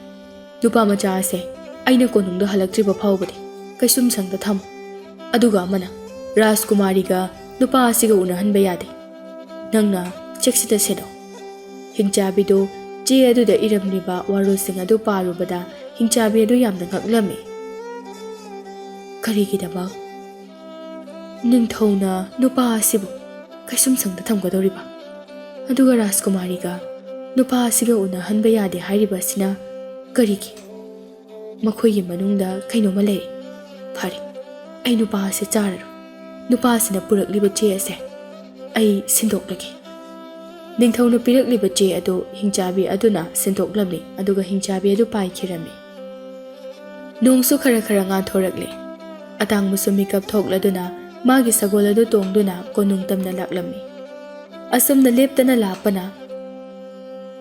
ꯅꯨꯄꯥ ꯃꯆꯥ ꯑꯁꯦ ꯑꯩꯅ ꯀꯣꯅꯨꯡꯗ ꯍꯜꯂꯛꯇ꯭ꯔꯤꯕ ꯐꯥꯎꯕꯗꯤ ꯀꯩꯁꯨꯝꯁꯪꯗ ꯊꯝꯃꯨ꯫ ꯑꯗꯨꯒ ꯑꯃꯅ, ꯔꯥꯖꯀꯨꯃꯥꯔꯤꯒ ꯅꯨꯄꯥ ꯑꯁꯤꯒ ꯎꯅꯍꯟꯕ ꯌꯥꯗꯦ꯫ ꯅꯪꯅ ꯆꯦꯛꯁꯤꯟꯅ ꯁꯦꯟꯅꯧ꯫" ꯍꯤꯡꯆꯥꯕꯤꯗꯨ ꯆꯦ ꯑꯗꯨꯗ ꯏꯔꯝꯂꯤꯕ ꯋꯥꯔꯣꯜꯁꯤꯡ ꯑꯗꯨ ꯄꯥꯔꯨꯕꯗ ꯍꯤꯡꯆꯥꯕꯤ ꯑꯗꯨ ꯌꯥꯝꯅ ꯉꯛꯂꯝꯃꯤ꯫ "ꯀꯔꯤꯒꯤꯗꯃꯛ ꯅꯤꯡꯊꯧꯅ ꯅꯨꯄꯥ ꯑꯁꯤꯕꯨ ꯀꯩꯁꯨꯝꯁꯪꯗ ꯊꯝꯒꯗꯧꯔꯤꯕ? ꯑꯗꯨꯒ ꯔꯥꯖꯀꯨꯃꯥꯔꯤꯒ ꯅꯨꯄꯥ ꯑꯁꯤꯒ ꯎꯅꯍꯟꯕ ꯌꯥꯗꯦ ꯍꯥꯏꯔꯤꯕ ꯑꯁꯤꯅ ꯀꯔꯤꯒꯤ? ꯃꯈꯣꯏꯒꯤ ꯃꯅꯨꯡꯗ ꯀꯩꯅꯣꯝꯃ ꯂꯩꯔꯦ꯫ ꯐꯔꯦ, ꯑꯩ ꯅꯨꯄꯥ ꯑꯁꯤ ꯆꯥꯔꯔꯣꯏ꯫ ꯅꯨꯄꯥ ꯑꯁꯤꯅ ꯄꯨꯔꯛꯂꯤꯕ ꯆꯦ ꯑꯁꯦ ꯑꯩ ꯁꯤꯟꯗꯣꯛꯂꯒꯦ꯫ ꯅꯤꯡꯊꯧꯅ ꯄꯤꯔꯛꯂꯤꯕ ꯆꯦ ꯑꯗꯨ ꯍꯤꯡꯆꯥꯕꯤ ꯑꯗꯨꯅ ꯁꯤꯟꯗꯣꯛꯂꯝꯃꯤ, ꯑꯗꯨꯒ ꯍꯤꯡꯆꯥꯕꯤ ꯑꯗꯨ ꯄꯥꯏꯈꯤꯔꯝꯃꯤ꯫ ꯅꯣꯡꯁꯨ ꯈꯔ ꯈꯔ ꯉꯥꯟꯊꯣꯔꯛꯂꯦ꯫ ꯑꯇꯥꯡꯕꯁꯨ ꯃꯤꯀꯞ ꯊꯣꯛꯂꯗꯨꯅ ꯃꯥꯒꯤ ꯁꯒꯣꯜ ꯑꯗꯨ ꯇꯣꯡꯗꯨꯅ ꯀꯣꯅꯨꯡ ꯇꯝꯅ ꯂꯥꯛꯂꯝꯃꯤ꯫ ꯑꯁꯨꯝꯅ ꯂꯦꯞꯇꯅ ꯂꯥꯛꯄꯅ,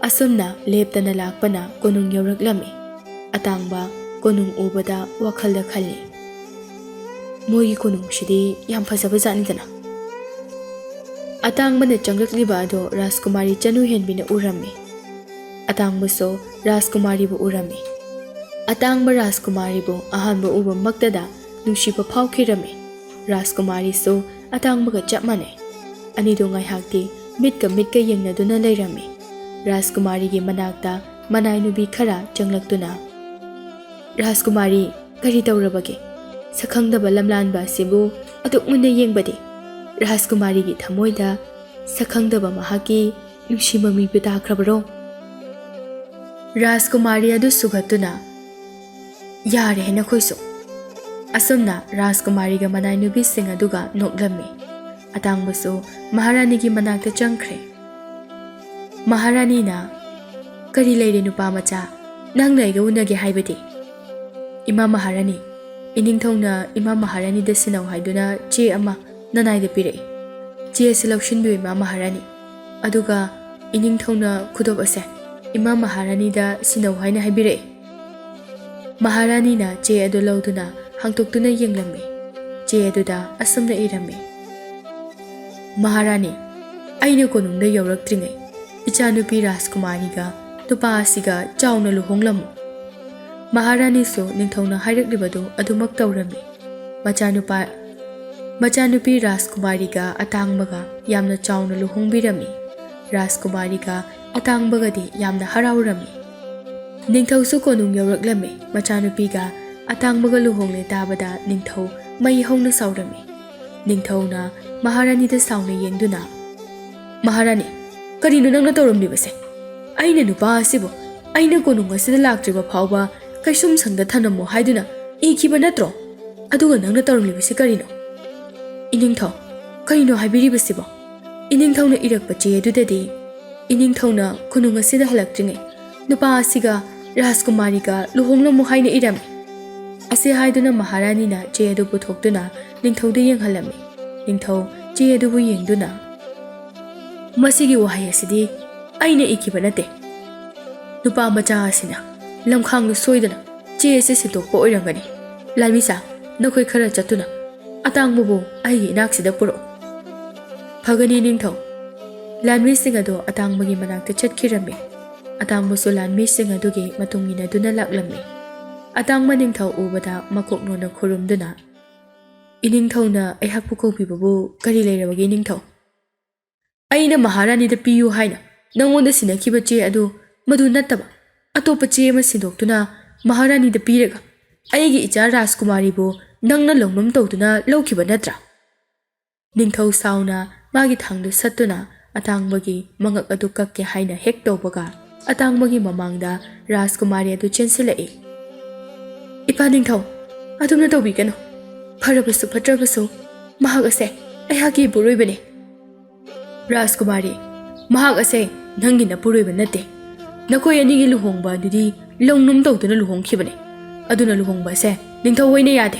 ꯑꯁꯨꯝꯅ ꯂꯦꯞꯇꯅ ꯂꯥꯛꯄꯅ ꯀꯣꯅꯨꯡ ꯌꯧꯔꯛꯂꯝꯃꯤ꯫ ꯑꯇꯥꯡꯕ ꯀꯣꯅꯨꯡ ꯎꯕꯗ ꯋꯥꯈꯜꯗ ꯈꯜꯂꯤ, "ꯃꯣꯏꯒꯤ ꯀꯣꯅꯨꯡꯁꯤꯗꯤ ꯌꯥꯝ ꯐꯖꯕ ꯖꯥꯠꯅꯤꯗꯅ?" ꯑꯇꯥꯡꯕꯅ ꯆꯪꯂꯛꯂꯤꯕ ꯑꯗꯣ ꯔꯥꯖꯀꯨꯃꯥꯔꯤ ꯆꯅꯨ ꯍꯦꯟꯕꯤꯅ ꯎꯔꯝꯃꯤ꯫ ꯑꯇꯥꯡꯕꯁꯨ ꯔꯥꯖꯀꯨꯃꯥꯔꯤꯕꯨ ꯎꯔꯝꯃꯤ꯫ ꯑꯇꯥꯡꯕ ꯔꯥꯖꯀꯨꯃꯥꯔꯤꯕꯨ ꯑꯍꯥꯟꯕ ꯎꯕꯃꯛꯇꯗ ꯅꯨꯡꯁꯤꯕ ꯐꯥꯎꯈꯤꯔꯝꯃꯤ꯫ ꯔꯥꯖꯀꯨꯃꯥꯔꯤꯁꯨ ꯑꯇꯥꯡꯕꯒ ꯆꯞ ꯃꯥꯟꯅꯩ꯫ ꯑꯅꯤꯗꯨ ꯉꯥꯏꯍꯥꯛꯇꯤ ꯃꯤꯠꯀ ꯃꯤꯠꯀ ꯌꯦꯡꯅꯗꯨꯅ ꯂꯩꯔꯝꯃꯤ꯫ ꯔꯥꯖꯀꯨꯃꯥꯔꯤꯒꯤ ꯃꯅꯥꯛꯇ ꯃꯅꯥꯏ ꯅꯨꯄꯤ ꯈꯔ ꯆꯪꯂꯛꯇꯨꯅ, "ꯔꯥꯖꯀꯨꯃꯥꯔꯤ, ꯀꯔꯤ ꯇꯧꯔꯕꯒꯦ? ꯁꯛꯈꯪꯗꯕ ꯂꯝꯂꯥꯟꯕ ꯑꯁꯤꯕꯨ ꯑꯗꯨꯛ ꯃꯨꯟꯅ ꯌꯦꯡꯕꯗꯤ?" ꯔꯥꯖꯀꯨꯃꯥꯔꯤꯒꯤ ꯊꯃꯣꯏꯗ ꯁꯛꯈꯪꯗꯕ ꯃꯍꯥꯛꯀꯤ ꯅꯨꯡꯁꯤ ꯃꯃꯤꯕꯨ ꯇꯥꯈ꯭ꯔꯕꯔꯣ? ꯔꯥꯖꯀꯨꯃꯥꯔꯤ ꯑꯗꯨ ꯁꯨꯒꯠꯇꯨꯅ, "ꯌꯥꯔꯦꯍꯦ ꯅꯈꯣꯏꯁꯨ!" ꯑꯁꯨꯝꯅ ꯔꯥꯖꯀꯨꯃꯥꯔꯤꯒ ꯃꯅꯥꯏ ꯅꯨꯄꯤꯁꯤꯡ ꯑꯗꯨꯒ ꯅꯣꯛꯂꯝꯃꯤ꯫ ꯑꯇꯥꯡꯕꯁꯨ ꯃꯍꯥꯔꯥꯅꯤꯒꯤ ꯃꯅꯥꯛꯇ ꯆꯪꯈ꯭ꯔꯦ꯫ ꯃꯍꯥꯔꯥꯅꯤꯅ, "ꯀꯔꯤ ꯂꯩꯔꯦ ꯅꯨꯄꯥ ꯃꯆꯥ? ꯅꯪꯅ ꯑꯩꯒ ꯎꯅꯒꯦ ꯍꯥꯏꯕꯗꯤ?" "ꯏꯃꯥ ꯃꯍꯥꯔꯥꯅꯤ, ꯏꯅꯤꯡꯊꯧꯅ ꯏꯃꯥ ꯃꯍꯥꯔꯥꯅꯤꯗ ꯁꯤꯟꯅꯧ ꯍꯥꯏꯗꯨꯅ ꯆꯦ ꯑꯃ ꯅꯅꯥꯏꯗ ꯄꯤꯔꯛꯏ꯫ ꯆꯦ ꯑꯁꯤ ꯂꯧꯁꯤꯟꯕꯤꯌꯨ ꯏꯃꯥ ꯃꯍꯥꯔꯥꯅꯤ, ꯑꯗꯨꯒ ꯏꯅꯤꯡꯊꯧꯅ ꯈꯨꯗꯣꯞ ꯑꯁꯦ ꯏꯃꯥ ꯃꯍꯥꯔꯥꯅꯤꯗ ꯁꯤꯟꯅꯧ ꯍꯥꯏꯅ ꯍꯥꯏꯕꯤꯔꯛꯏ꯫" ꯃꯍꯥꯔꯥꯅꯤꯅ ꯆꯦ ꯑꯗꯨ ꯂꯧꯗꯨꯅ ꯍꯥꯡꯇꯣꯛꯇꯨꯅ ꯌꯦꯡꯂꯝꯃꯤ꯫ ꯆꯦ ꯑꯗꯨꯗ ꯑꯁꯨꯝꯅ ꯏꯔꯝꯃꯤ, "ꯃꯍꯥꯔꯥꯅꯤ, ꯑꯩꯅ ꯀꯣꯅꯨꯡꯗ ꯌꯧꯔꯛꯇ꯭ꯔꯤꯉꯩ ꯏꯆꯥꯅꯨꯄꯤ ꯔꯥꯖꯀꯨꯃꯥꯔꯤꯒ ꯅꯨꯄꯥ ꯑꯁꯤꯒ ꯆꯥꯎꯅ ꯂꯨꯍꯣꯡꯂꯝꯃꯨ꯫" ꯃꯍꯥꯔꯥꯅꯤꯁꯨ ꯅꯤꯡꯊꯧꯅ ꯍꯥꯏꯔꯛꯂꯤꯕꯗꯨ ꯑꯗꯨꯃꯛ ꯇꯧꯔꯝꯃꯤ꯫ ꯃꯆꯥꯅꯨꯄꯥ, ꯃꯆꯥꯅꯨꯄꯤ ꯔꯥꯖꯀꯨꯃꯥꯔꯤꯒ ꯑꯇꯥꯡꯕꯒ ꯌꯥꯝꯅ ꯆꯥꯎꯅ ꯂꯨꯍꯣꯡꯕꯤꯔꯝꯃꯤ꯫ ꯔꯥꯖꯀꯨꯃꯥꯔꯤꯒ ꯑꯇꯥꯡꯕꯒꯗꯤ ꯌꯥꯝꯅ ꯍꯔꯥꯎꯔꯝꯃꯤ꯫ ꯅꯤꯡꯊꯧꯁꯨ ꯀꯣꯅꯨꯡ ꯌꯧꯔꯛꯂꯝꯃꯤ꯫ ꯃꯆꯥꯅꯨꯄꯤꯒ ꯑꯇꯥꯡꯕꯒ ꯂꯨꯍꯣꯡꯂꯦ ꯇꯥꯕꯗ ꯅꯤꯡꯊꯧ ꯃꯩ ꯍꯧꯅ ꯁꯥꯎꯔꯝꯃꯤ꯫ ꯅꯤꯡꯊꯧꯅ ꯃꯍꯥꯔꯥꯅꯤꯗ ꯁꯥꯎꯅ ꯌꯦꯡꯗꯨꯅ, "ꯃꯍꯥꯔꯥꯅꯤ, ꯀꯔꯤꯅꯣ ꯅꯪꯅ ꯇꯧꯔꯝꯂꯤꯕꯁꯦ? ꯑꯩꯅ ꯅꯨꯄꯥ ꯑꯁꯤꯕꯨ ꯑꯩꯅ ꯀꯣꯅꯨꯡ ꯑꯁꯤꯗ ꯂꯥꯛꯇ꯭ꯔꯤꯕ ꯐꯥꯎꯕ ꯀꯩꯁꯨꯝꯁꯪꯗ ꯊꯅꯝꯃꯣ ꯍꯥꯏꯗꯨꯅ ꯏꯈꯤꯕ ꯅꯠꯇ꯭ꯔꯣ? ꯑꯗꯨꯒ ꯅꯪꯅ ꯇꯧꯔꯝꯂꯤꯕꯁꯤ ꯀꯔꯤꯅꯣ?" "ꯏꯅꯤꯡꯊꯧ, ꯀꯔꯤꯅꯣ ꯍꯥꯏꯕꯤꯔꯤꯕꯁꯤꯕꯣ?" ꯏꯅꯤꯡꯊꯧꯅ ꯏꯔꯛꯄ ꯆꯦ ꯑꯗꯨꯗꯗꯤ ꯏꯅꯤꯡꯊꯧꯅ ꯀꯣꯅꯨꯡ ꯑꯁꯤꯗ ꯍꯜꯂꯛꯇ꯭ꯔꯤꯉꯩ ꯅꯨꯄꯥ ꯑꯁꯤꯒ ꯔꯥꯖꯀꯨꯃꯥꯔꯤꯒ ꯂꯨꯍꯣꯡꯂꯝꯃꯨ ꯍꯥꯏꯅ ꯏꯔꯝꯃꯤ꯫ ꯑꯁꯤ ꯍꯥꯏꯗꯨꯅ ꯃꯍꯥꯔꯥꯅꯤꯅ ꯆꯦ ꯑꯗꯨ ꯄꯨꯊꯣꯛꯇꯨꯅ ꯅꯤꯡꯊꯧꯗ ꯌꯦꯡꯍꯜꯂꯝꯃꯤ꯫ ꯅꯤꯡꯊꯧ ꯆꯦ ꯑꯗꯨꯕꯨ ꯌꯦꯡꯗꯨꯅ, "ꯃꯁꯤꯒꯤ ꯋꯥꯍꯩ ꯑꯁꯤꯗꯤ ꯑꯩꯅ ꯏꯈꯤꯕ ꯅꯠꯇꯦ꯫ ꯅꯨꯄꯥ ꯃꯆꯥ ꯑꯁꯤꯅ ꯂꯝꯈꯥꯡꯗ ꯁꯣꯏꯗꯅ ꯆꯦ ꯑꯁꯤ ꯁꯤꯟꯗꯣꯛꯄ ꯑꯣꯏꯔꯝꯒꯅꯤ꯫ ꯂꯥꯟꯃꯤꯁꯥ, ꯅꯈꯣꯏ ꯈꯔ ꯆꯠꯇꯨꯅ ꯑꯇꯥꯡꯕꯕꯨ ꯑꯩꯒꯤ ꯏꯅꯥꯛꯁꯤꯗ ꯄꯨꯔꯛꯎ꯫" "ꯐꯒꯅꯤ ꯅꯤꯡꯊꯧ꯫" ꯂꯥꯟꯃꯤꯁꯤꯡ ꯑꯗꯨ ꯑꯇꯥꯡꯕꯒꯤ ꯃꯅꯥꯛꯇ ꯆꯠꯈꯤꯔꯝꯃꯤ꯫ ꯑꯇꯥꯡꯕꯁꯨ ꯂꯥꯟꯃꯤꯁꯤꯡ ꯑꯗꯨꯒꯤ ꯃꯇꯨꯡ ꯏꯟꯅꯗꯨꯅ ꯂꯥꯛꯂꯝꯃꯤ꯫ ꯑꯇꯥꯡꯕ ꯅꯤꯡꯊꯧ ꯎꯕꯗ ꯃꯀꯣꯛ ꯅꯣꯟꯅ ꯈꯨꯔꯨꯝꯗꯨꯅ, "ꯏꯅꯤꯡꯊꯧꯅ ꯑꯩꯍꯥꯛꯄꯨ ꯀꯧꯕꯤꯕꯕꯨ ꯀꯔꯤ ꯂꯩꯔꯕꯒꯦ ꯅꯤꯡꯊꯧ?" "ꯑꯩꯅ ꯃꯍꯥꯔꯥꯅꯤꯗ ꯄꯤꯌꯨ ꯍꯥꯏꯅ ꯅꯪꯉꯣꯟꯗ ꯁꯤꯟꯅꯈꯤꯕ ꯆꯦ ꯑꯗꯨ ꯃꯗꯨ ꯅꯠꯇꯕ ꯑꯇꯣꯞꯄ ꯆꯦ ꯑꯃ ꯁꯤꯟꯗꯣꯛꯇꯨꯅ ꯃꯍꯥꯔꯥꯅꯤꯗ ꯄꯤꯔꯒ ꯑꯩꯒꯤ ꯏꯆꯥ ꯔꯥꯖꯀꯨꯃꯥꯔꯤꯕꯨ ꯅꯪꯅ ꯂꯧꯅꯝ ꯇꯧꯗꯨꯅ ꯂꯧꯈꯤꯕ ꯅꯠꯇ꯭ꯔꯥ?" ꯅꯤꯡꯊꯧ ꯁꯥꯎꯅ ꯃꯥꯒꯤ ꯊꯥꯡꯗꯨ ꯁꯠꯇꯨꯅ ꯑꯇꯥꯡꯕꯒꯤ ꯃꯉꯛ ꯑꯗꯨ ꯀꯛꯀꯦ ꯍꯥꯏꯅ ꯍꯦꯛ ꯇꯧꯕꯒ, ꯑꯇꯥꯡꯕꯒꯤ ꯃꯃꯥꯡꯗ ꯔꯥꯖꯀꯨꯃꯥꯔꯤ ꯑꯗꯨ ꯆꯦꯟꯁꯤꯜꯂꯛꯏ꯫ "ꯏꯄꯥ ꯅꯤꯡꯊꯧ, ꯑꯗꯨꯝꯅ ꯇꯧꯕꯤꯒꯅꯨ꯫ ꯐꯔꯕꯁꯨ ꯐꯠꯇ꯭ꯔꯕꯁꯨ ꯃꯍꯥꯛ ꯑꯁꯦ ꯑꯩꯍꯥꯛꯀꯤ ꯏꯄꯨꯔꯣꯏꯕꯅꯤ꯫" "ꯔꯥꯖꯀꯨꯃꯥꯔꯤ, ꯃꯍꯥꯛ ꯑꯁꯦ ꯅꯪꯒꯤ ꯅꯄꯨꯔꯣꯏꯕ ꯅꯠꯇꯦ꯫ ꯅꯈꯣꯏ ꯑꯅꯤꯒꯤ ꯂꯨꯍꯣꯡꯕ ꯑꯗꯨꯗꯤ ꯂꯧꯅꯝ ꯇꯧꯗꯨꯅ ꯂꯨꯍꯣꯡꯈꯤꯕꯅꯤ꯫ ꯑꯗꯨꯅ ꯂꯨꯍꯣꯡꯕ ꯑꯁꯦ ꯅꯤꯡꯊꯧ ꯍꯣꯏꯅ ꯌꯥꯗꯦ꯫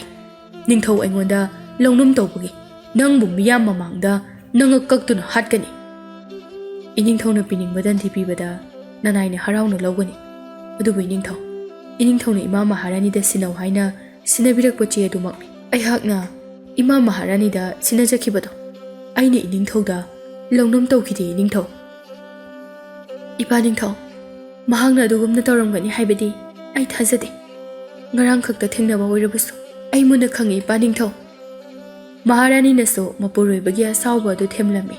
ꯅꯤꯡꯊꯧ ꯑꯩꯉꯣꯟꯗ ꯂꯧꯅꯝ ꯇꯧꯕꯒꯤ ꯅꯪꯕꯨ ꯃꯤꯌꯥꯝ ꯃꯃꯥꯡꯗ ꯅꯉꯛ ꯀꯛꯇꯨꯅ ꯍꯥꯠꯀꯅꯤ꯫" ꯏꯅꯤꯡꯊꯧꯅ ꯄꯤꯅꯤꯡꯕ ꯗꯟꯗꯤ ꯄꯤꯕꯗ ꯅꯅꯥꯏꯅ ꯍꯔꯥꯎꯅ ꯂꯧꯒꯅꯤ꯫ ꯑꯗꯨꯕꯨ ꯏꯅꯤꯡꯊꯧ, ꯏꯅꯤꯡꯊꯧꯅ ꯏꯃꯥ ꯃꯍꯥꯔꯥꯅꯤꯗ ꯁꯤꯟꯅꯧ ꯍꯥꯏꯅ ꯁꯤꯟꯅꯕꯤꯔꯛꯄ ꯆꯦ ꯑꯗꯨꯃꯛꯅꯤ꯫ ꯑꯩꯍꯥꯛꯅ ꯏꯃꯥ ꯃꯍꯥꯔꯥꯅꯤꯗ ꯁꯤꯟꯅꯖꯈꯤꯕꯗꯣ ꯑꯩꯅ ꯏꯅꯤꯡꯊꯧꯗ ꯂꯧꯅꯝ ꯇꯧꯈꯤꯗꯦ ꯏꯅꯤꯡꯊꯧ꯫ "ꯏꯄꯥ ꯅꯤꯡꯊꯧ, ꯃꯍꯥꯛꯅ ꯑꯗꯨꯒꯨꯝꯅ ꯇꯧꯔꯝꯒꯅꯤ ꯍꯥꯏꯕꯗꯤ ꯑꯩ ꯊꯥꯖꯗꯦ꯫ ꯉꯔꯥꯡ ꯈꯛꯇ ꯊꯦꯡꯅꯕ ꯑꯣꯏꯔꯕꯁꯨ ꯑꯩ ꯃꯨꯟꯅ ꯈꯪꯏ ꯏꯄꯥ ꯅꯤꯡꯊꯧ꯫" ꯃꯍꯥꯔꯥꯅꯤꯅꯁꯨ ꯃꯄꯨꯔꯣꯏꯕꯒꯤ ꯑꯁꯥꯎꯕ ꯑꯗꯨ ꯊꯦꯝꯂꯝꯃꯤ꯫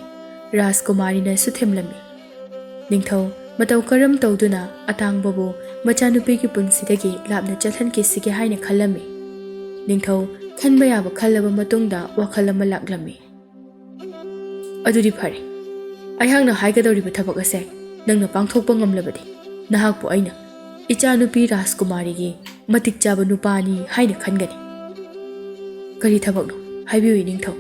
ꯔꯥꯖꯀꯨꯃꯥꯔꯤꯅꯁꯨ ꯊꯦꯝꯂꯝꯃꯤ꯫ ꯅꯤꯡꯊꯧ ꯃꯇꯧ ꯀꯔꯝ ꯇꯧꯗꯨꯅ ꯑꯇꯥꯡꯕꯕꯨ ꯃꯆꯥꯅꯨꯄꯤꯒꯤ ꯄꯨꯟꯁꯤꯗꯒꯤ ꯂꯥꯞꯅ ꯆꯠꯍꯟꯈꯤꯁꯤꯒꯦ ꯍꯥꯏꯅ ꯈꯜꯂꯝꯃꯤ꯫ ꯅꯤꯡꯊꯧ ꯈꯟꯕ ꯌꯥꯕ ꯈꯜꯂꯕ ꯃꯇꯨꯡꯗ ꯋꯥꯈꯜ ꯑꯃ ꯂꯥꯛꯂꯝꯃꯤ꯫ "ꯑꯗꯨꯗꯤ ꯐꯔꯦ, ꯑꯩꯍꯥꯛꯅ ꯍꯥꯏꯒꯗꯧꯔꯤꯕ ꯊꯕꯛ ꯑꯁꯦ ꯅꯪꯅ ꯄꯥꯡꯊꯣꯛꯄ ꯉꯝꯂꯕꯗꯤ ꯅꯍꯥꯛꯄꯨ ꯑꯩꯅ ꯏꯆꯥꯅꯨꯄꯤ ꯔꯥꯖꯀꯨꯃꯥꯔꯤꯒꯤ ꯃꯇꯤꯛ ꯆꯥꯕ ꯅꯨꯄꯥꯅꯤ ꯍꯥꯏꯅ ꯈꯟꯒꯅꯤ꯫" "ꯀꯔꯤ ꯊꯕꯛꯅꯣ? ꯍꯥꯏꯕꯤꯌꯨ, ꯏꯅꯤꯡꯊꯧ꯫"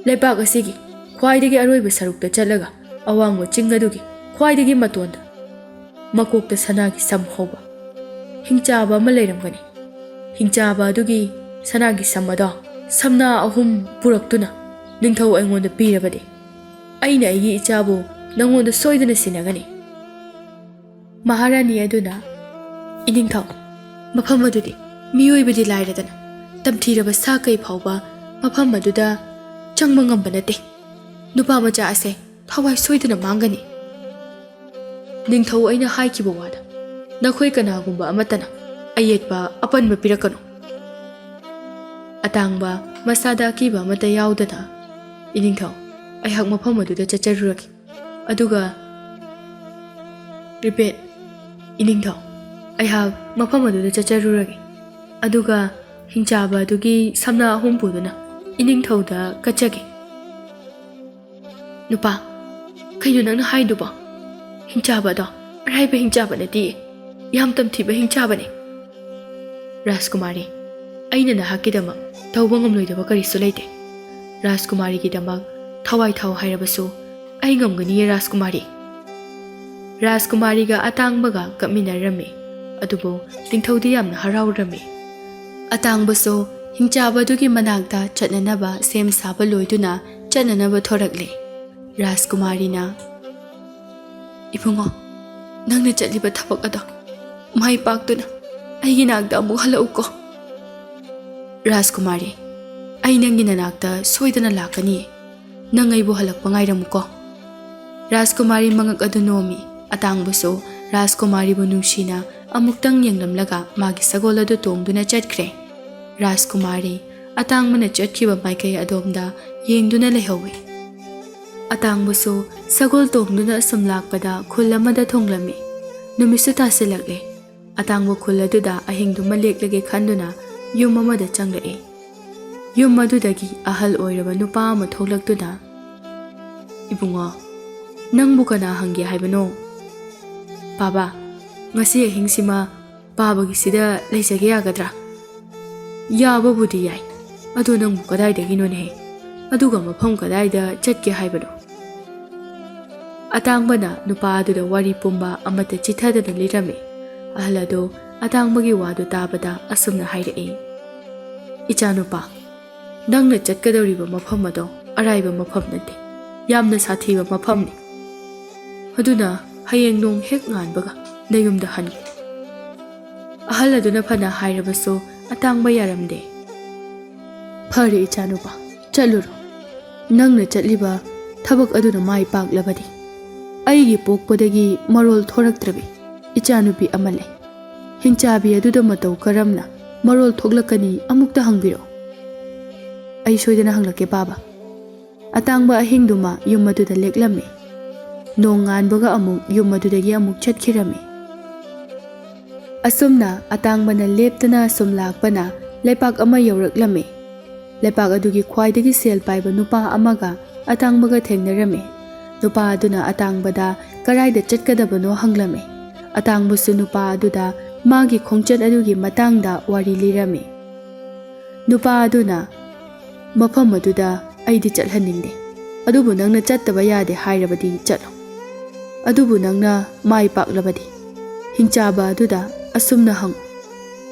"ꯂꯩꯕꯥꯛ ꯑꯁꯤꯒꯤ ꯈ꯭ꯋꯥꯏꯗꯒꯤ ꯑꯔꯣꯏꯕ ꯁꯔꯨꯛꯇ ꯆꯠꯂꯒ ꯑꯋꯥꯡꯕ ꯆꯤꯡ ꯑꯗꯨꯒꯤ ꯈ꯭ꯋꯥꯏꯗꯒꯤ ꯃꯇꯣꯟꯗ ꯃꯀꯣꯛꯇ ꯁꯅꯥꯒꯤ ꯁꯝ ꯍꯧꯕ ꯍꯤꯡꯆꯥꯕ ꯑꯃ ꯂꯩꯔꯝꯒꯅꯤ꯫ ꯍꯤꯡꯆꯥꯕ ꯑꯗꯨꯒꯤ ꯁꯅꯥꯒꯤ ꯁꯝ ꯑꯗꯣ ꯁꯝꯅꯥ ꯑꯍꯨꯝ ꯄꯨꯔꯛꯇꯨꯅ ꯅꯤꯡꯊꯧ ꯑꯩꯉꯣꯟꯗ ꯄꯤꯔꯕꯗꯤ ꯑꯩꯅ ꯑꯩꯒꯤ ꯏꯆꯥꯕꯨ ꯅꯪꯉꯣꯟꯗ ꯁꯣꯏꯗꯅ ꯁꯤꯟꯅꯒꯅꯤ꯫" ꯃꯍꯥꯔꯥꯅꯤ ꯑꯗꯨꯅ, "ꯏꯅꯤꯡꯊꯧ, ꯃꯐꯝ ꯑꯗꯨꯗꯤ ꯃꯤꯑꯣꯏꯕꯗꯤ ꯂꯥꯏꯔꯗꯅ, ꯇꯝꯊꯤꯔꯕ ꯁꯥ ꯀꯩ ꯐꯥꯎꯕ ꯃꯐꯝ ꯑꯗꯨꯗ ꯆꯪꯕ ꯉꯝꯕ ꯅꯠꯇꯦ꯫ ꯅꯨꯄꯥ ꯃꯆꯥ ꯑꯁꯦ ꯊꯋꯥꯏ ꯁꯣꯏꯗꯅ ꯃꯥꯡꯒꯅꯤ꯫" "ꯅꯤꯡꯊꯧ, ꯑꯩꯅ ꯍꯥꯏꯈꯤꯕ ꯋꯥꯗ ꯅꯈꯣꯏ ꯀꯅꯥꯒꯨꯝꯕ ꯑꯃꯠꯇꯅ ꯑꯌꯦꯠꯄ ꯑꯄꯟꯕ ꯄꯤꯔꯛꯀꯅꯨ꯫ ꯑꯇꯥꯡꯕ, ꯃꯁꯥꯗ ꯑꯀꯤꯕ ꯑꯃꯠꯇ ꯌꯥꯎꯗꯅ, ꯏꯅꯤꯡꯊꯧ, ꯑꯩꯍꯥꯛ ꯃꯐꯝ ꯑꯗꯨꯗ ꯆꯠꯆꯔꯨꯔꯒꯦ꯫ ꯑꯗꯨꯒ," "Repeat, ꯏꯅꯤꯡꯊꯧ, ꯑꯩꯍꯥꯛ ꯃꯐꯝ ꯑꯗꯨꯗ ꯆꯠꯆꯔꯨꯔꯒꯦ꯫ ꯑꯗꯨꯒ ꯍꯤꯡꯆꯥꯕ ꯑꯗꯨꯒꯤ ꯁꯝꯅꯥ ꯑꯍꯨꯝ ꯄꯨꯗꯨꯅ ꯏꯅꯤꯡꯊꯧꯗ ꯀꯠꯆꯒꯦ꯫" "ꯅꯨꯄꯥ, ꯀꯩꯅꯣ ꯅꯪꯅ ꯍꯥꯏꯗꯨꯕꯣ? ꯍꯤꯡꯆꯥꯕ ꯑꯗꯣ ꯑꯔꯥꯏꯕ ꯍꯤꯡꯆꯥꯕ ꯅꯠꯇꯦ, ꯌꯥꯝ ꯇꯝꯊꯤꯕ ꯍꯤꯡꯆꯥꯕꯅꯦ꯫" "ꯔꯥꯖꯀꯨꯃꯥꯔꯤ, ꯑꯩꯅ ꯅꯍꯥꯛꯀꯤꯗꯃꯛ ꯇꯧꯕ ꯉꯝꯂꯣꯏꯗꯕ ꯀꯔꯤꯁꯨ ꯂꯩꯇꯦ꯫ ꯔꯥꯖꯀꯨꯃꯥꯔꯤꯒꯤꯗꯃꯛ ꯊꯋꯥꯏ ꯊꯥꯎ ꯍꯥꯏꯔꯕꯁꯨ ꯑꯩ ꯉꯝꯒꯅꯤꯌꯦ, ꯔꯥꯖꯀꯨꯃꯥꯔꯤ꯫" ꯔꯥꯖꯀꯨꯃꯥꯔꯤꯒ ꯑꯇꯥꯡꯕꯒ ꯀꯞꯃꯤꯟꯅꯔꯝꯃꯤ꯫ ꯑꯗꯨꯕꯨ ꯅꯤꯡꯊꯧꯗꯤ ꯌꯥꯝꯅ ꯍꯔꯥꯎꯔꯝꯃꯤ꯫ ꯑꯇꯥꯡꯕꯁꯨ ꯍꯤꯡꯆꯥꯕ ꯑꯗꯨꯒꯤ ꯃꯅꯥꯛꯇ ꯆꯠꯅꯅꯕ ꯁꯦꯝ ꯁꯥꯕ ꯂꯣꯏꯗꯨꯅ ꯆꯠꯅꯅꯕ ꯊꯣꯔꯛꯂꯦ꯫ ꯔꯥꯖꯀꯨꯃꯥꯔꯤꯅ, "ꯏꯕꯨꯡꯉꯣ, ꯅꯪꯅ ꯆꯠꯂꯤꯕ ꯊꯕꯛ ꯑꯗꯣ ꯃꯥꯏ ꯄꯥꯛꯇꯨꯅ ꯑꯩꯒꯤ ꯅꯥꯛꯇ ꯑꯃꯨꯛ ꯍꯜꯂꯛꯎꯀꯣ꯫" "ꯔꯥꯖꯀꯨꯃꯥꯔꯤ, ꯑꯩ ꯅꯪꯒꯤ ꯅꯅꯥꯛꯇ ꯁꯣꯏꯗꯅ ꯂꯥꯛꯀꯅꯤ꯫ ꯅꯪ ꯑꯩꯕꯨ ꯍꯜꯂꯛꯄ ꯉꯥꯏꯔꯝꯃꯨꯀꯣ꯫" ꯔꯥꯖꯀꯨꯃꯥꯔꯤ ꯃꯉꯛ ꯑꯗꯨ ꯅꯣꯝꯃꯤ꯫ ꯑꯇꯥꯡꯕꯁꯨ ꯔꯥꯖꯀꯨꯃꯥꯔꯤꯕꯨ ꯅꯨꯡꯁꯤꯅ ꯑꯃꯨꯛꯇꯪ ꯌꯦꯡꯂꯝꯂꯒ ꯃꯥꯒꯤ ꯁꯒꯣꯜ ꯑꯗꯨ ꯇꯣꯡꯗꯨꯅ ꯆꯠꯈ꯭ꯔꯦ꯫ ꯔꯥꯖꯀꯨꯃꯥꯔꯤ ꯑꯇꯥꯡꯕꯅ ꯆꯠꯈꯤꯕ ꯃꯥꯏꯀꯩ ꯑꯗꯣꯝꯗ ꯌꯦꯡꯗꯨꯅ ꯂꯩꯍꯧꯏ꯫ ꯑꯇꯥꯡꯕꯁꯨ ꯁꯒꯣꯜ ꯇꯣꯡꯗꯨꯅ ꯑꯁꯨꯝ ꯂꯥꯛꯄꯗ ꯈꯨꯜ ꯑꯃꯗ ꯊꯨꯡꯂꯝꯃꯤ꯫ ꯅꯨꯃꯤꯠꯁꯨ ꯇꯥꯁꯤꯜꯂꯛꯂꯦ꯫ ꯑꯇꯥꯡꯕ ꯈꯨꯜ ꯑꯗꯨꯗ ꯑꯍꯤꯡꯗꯨꯃ ꯂꯦꯛꯂꯒꯦ ꯈꯟꯗꯨꯅ ꯌꯨꯝ ꯑꯃꯗ ꯆꯪꯂꯛꯏ꯫ ꯌꯨꯝ ꯑꯗꯨꯗꯒꯤ ꯑꯍꯜ ꯑꯣꯏꯔꯕ ꯅꯨꯄꯥ ꯑꯃ ꯊꯣꯛꯂꯛꯇꯨꯅ, "ꯏꯕꯨꯡꯉꯣ, ꯅꯪꯕꯨ ꯀꯅꯥ ꯍꯪꯒꯦ ꯍꯥꯏꯕꯅꯣ?" "ꯄꯥꯕ, ꯉꯁꯤ ꯑꯍꯤꯡꯁꯤꯃ ꯄꯥꯕꯒꯤꯁꯤꯗ ꯂꯩꯖꯒꯦ ꯌꯥꯒꯗ꯭ꯔꯥ?" "ꯌꯥꯕꯕꯨꯗꯤ ꯌꯥꯏ, ꯑꯗꯣ ꯅꯪꯕꯨ ꯀꯗꯥꯏꯗꯒꯤꯅꯣꯅꯦꯍꯦ? ꯑꯗꯨꯒ ꯃꯐꯝ ꯀꯗꯥꯏꯗ ꯆꯠꯀꯦ ꯍꯥꯏꯕꯅꯣ?" ꯑꯇꯥꯡꯕꯅ ꯅꯨꯄꯥ ꯑꯗꯨꯗ ꯋꯥꯔꯤ ꯄꯨꯝꯕ ꯑꯃꯠꯇ ꯆꯤꯊꯗꯅ ꯂꯤꯔꯝꯃꯤ꯫ ꯑꯍꯜ ꯑꯗꯨ ꯑꯇꯥꯡꯕꯒꯤ ꯋꯥꯗꯨ ꯇꯥꯕꯗ ꯑꯁꯨꯝꯅ ꯍꯥꯏꯔꯛꯏ, "ꯏꯆꯥꯅꯨꯄꯥ, ꯅꯪꯅ ꯆꯠꯀꯗꯧꯔꯤꯕ ꯃꯐꯝ ꯑꯗꯣ ꯑꯔꯥꯏꯕ ꯃꯐꯝ ꯅꯠꯇꯦ, ꯌꯥꯝꯅ ꯁꯥꯊꯤꯕ ꯃꯐꯝꯅꯤ꯫ ꯑꯗꯨꯅ ꯍꯌꯦꯡ ꯅꯣꯡ ꯍꯦꯛ ꯉꯥꯟꯕꯒ ꯅꯌꯨꯝꯗ ꯍꯟꯈꯣ꯫" ꯑꯍꯜ ꯑꯗꯨꯅ ꯐꯅ ꯍꯥꯏꯔꯕꯁꯨ ꯑꯇꯥꯡꯕ ꯌꯥꯔꯝꯗꯦ꯫ "ꯐꯔꯦ ꯏꯆꯥꯅꯨꯄꯥ, ꯆꯠꯂꯨꯔꯣ꯫ ꯅꯪꯅ ꯆꯠꯂꯤꯕ ꯊꯕꯛ ꯑꯗꯨꯅ ꯃꯥꯏ ꯄꯥꯛꯂꯕꯗꯤ ꯑꯩꯒꯤ ꯄꯣꯛꯄꯗꯒꯤ ꯃꯔꯣꯜ ꯊꯣꯔꯛꯇ꯭ꯔꯕꯤ ꯏꯆꯥꯅꯨꯄꯤ ꯑꯃ ꯂꯩ꯫ ꯍꯤꯡꯆꯥꯕꯤ ꯑꯗꯨꯗ ꯃꯇꯧ ꯀꯔꯝꯅ ꯃꯔꯣꯜ ꯊꯣꯛꯂꯛꯀꯅꯤ ꯑꯃꯨꯛꯇ ꯍꯪꯕꯤꯔꯛꯎ꯫" "ꯑꯩ ꯁꯣꯏꯗꯅ ꯍꯪꯂꯛꯀꯦ ꯄꯥꯕ꯫" ꯑꯇꯥꯡꯕ ꯑꯍꯤꯡꯗꯨꯃ ꯌꯨꯝ ꯑꯗꯨꯗ ꯂꯦꯛꯂꯝꯃꯤ꯫ ꯅꯣꯡ ꯉꯥꯟꯕꯒ ꯑꯃꯨꯛ ꯌꯨꯝ ꯑꯗꯨꯗꯒꯤ ꯑꯃꯨꯛ ꯆꯠꯈꯤꯔꯝꯃꯤ꯫ ꯑꯁꯨꯝꯅ ꯑꯇꯥꯡꯕꯅ ꯂꯦꯞꯇꯅ ꯁꯨꯝ ꯂꯥꯛꯄꯅ ꯂꯩꯄꯥꯛ ꯑꯃ ꯌꯧꯔꯛꯂꯝꯃꯤ꯫ ꯂꯩꯄꯥꯛ ꯑꯗꯨꯒꯤ ꯈ꯭ꯋꯥꯏꯗꯒꯤ ꯁꯦꯜ ꯄꯥꯏꯕ ꯅꯨꯄꯥ ꯑꯃꯒ ꯑꯇꯥꯡꯕꯒ ꯊꯦꯡꯅꯔꯝꯃꯤ꯫ ꯅꯨꯄꯥ ꯑꯗꯨꯅ ꯑꯇꯥꯡꯕꯗ ꯀꯔꯥꯏꯗ ꯆꯠꯀꯗꯕꯅꯣ ꯍꯪꯂꯝꯃꯤ꯫ ꯑꯇꯥꯡꯕꯁꯨ ꯅꯨꯄꯥ ꯑꯗꯨꯗ ꯃꯥꯒꯤ ꯈꯣꯡꯆꯠ ꯑꯗꯨꯒꯤ ꯃꯇꯥꯡꯗ ꯋꯥꯔꯤ ꯂꯤꯔꯝꯃꯤ꯫ ꯅꯨꯄꯥ ꯑꯗꯨꯅ, "ꯃꯐꯝ ꯑꯗꯨꯗ ꯑꯩꯗꯤ ꯆꯠꯍꯟꯅꯤꯡꯗꯦ, ꯑꯗꯨꯕꯨ ꯅꯪꯅ ꯆꯠꯇꯕ ꯌꯥꯗꯦ ꯍꯥꯏꯔꯕꯗꯤ ꯆꯠꯂꯣ꯫ ꯑꯗꯨꯕꯨ ꯅꯪꯅ ꯃꯥꯏ ꯄꯥꯛꯂꯕꯗꯤ ꯍꯤꯡꯆꯥꯕ ꯑꯗꯨꯗ ꯑꯁꯨꯝꯅ ꯍꯪꯉꯨ,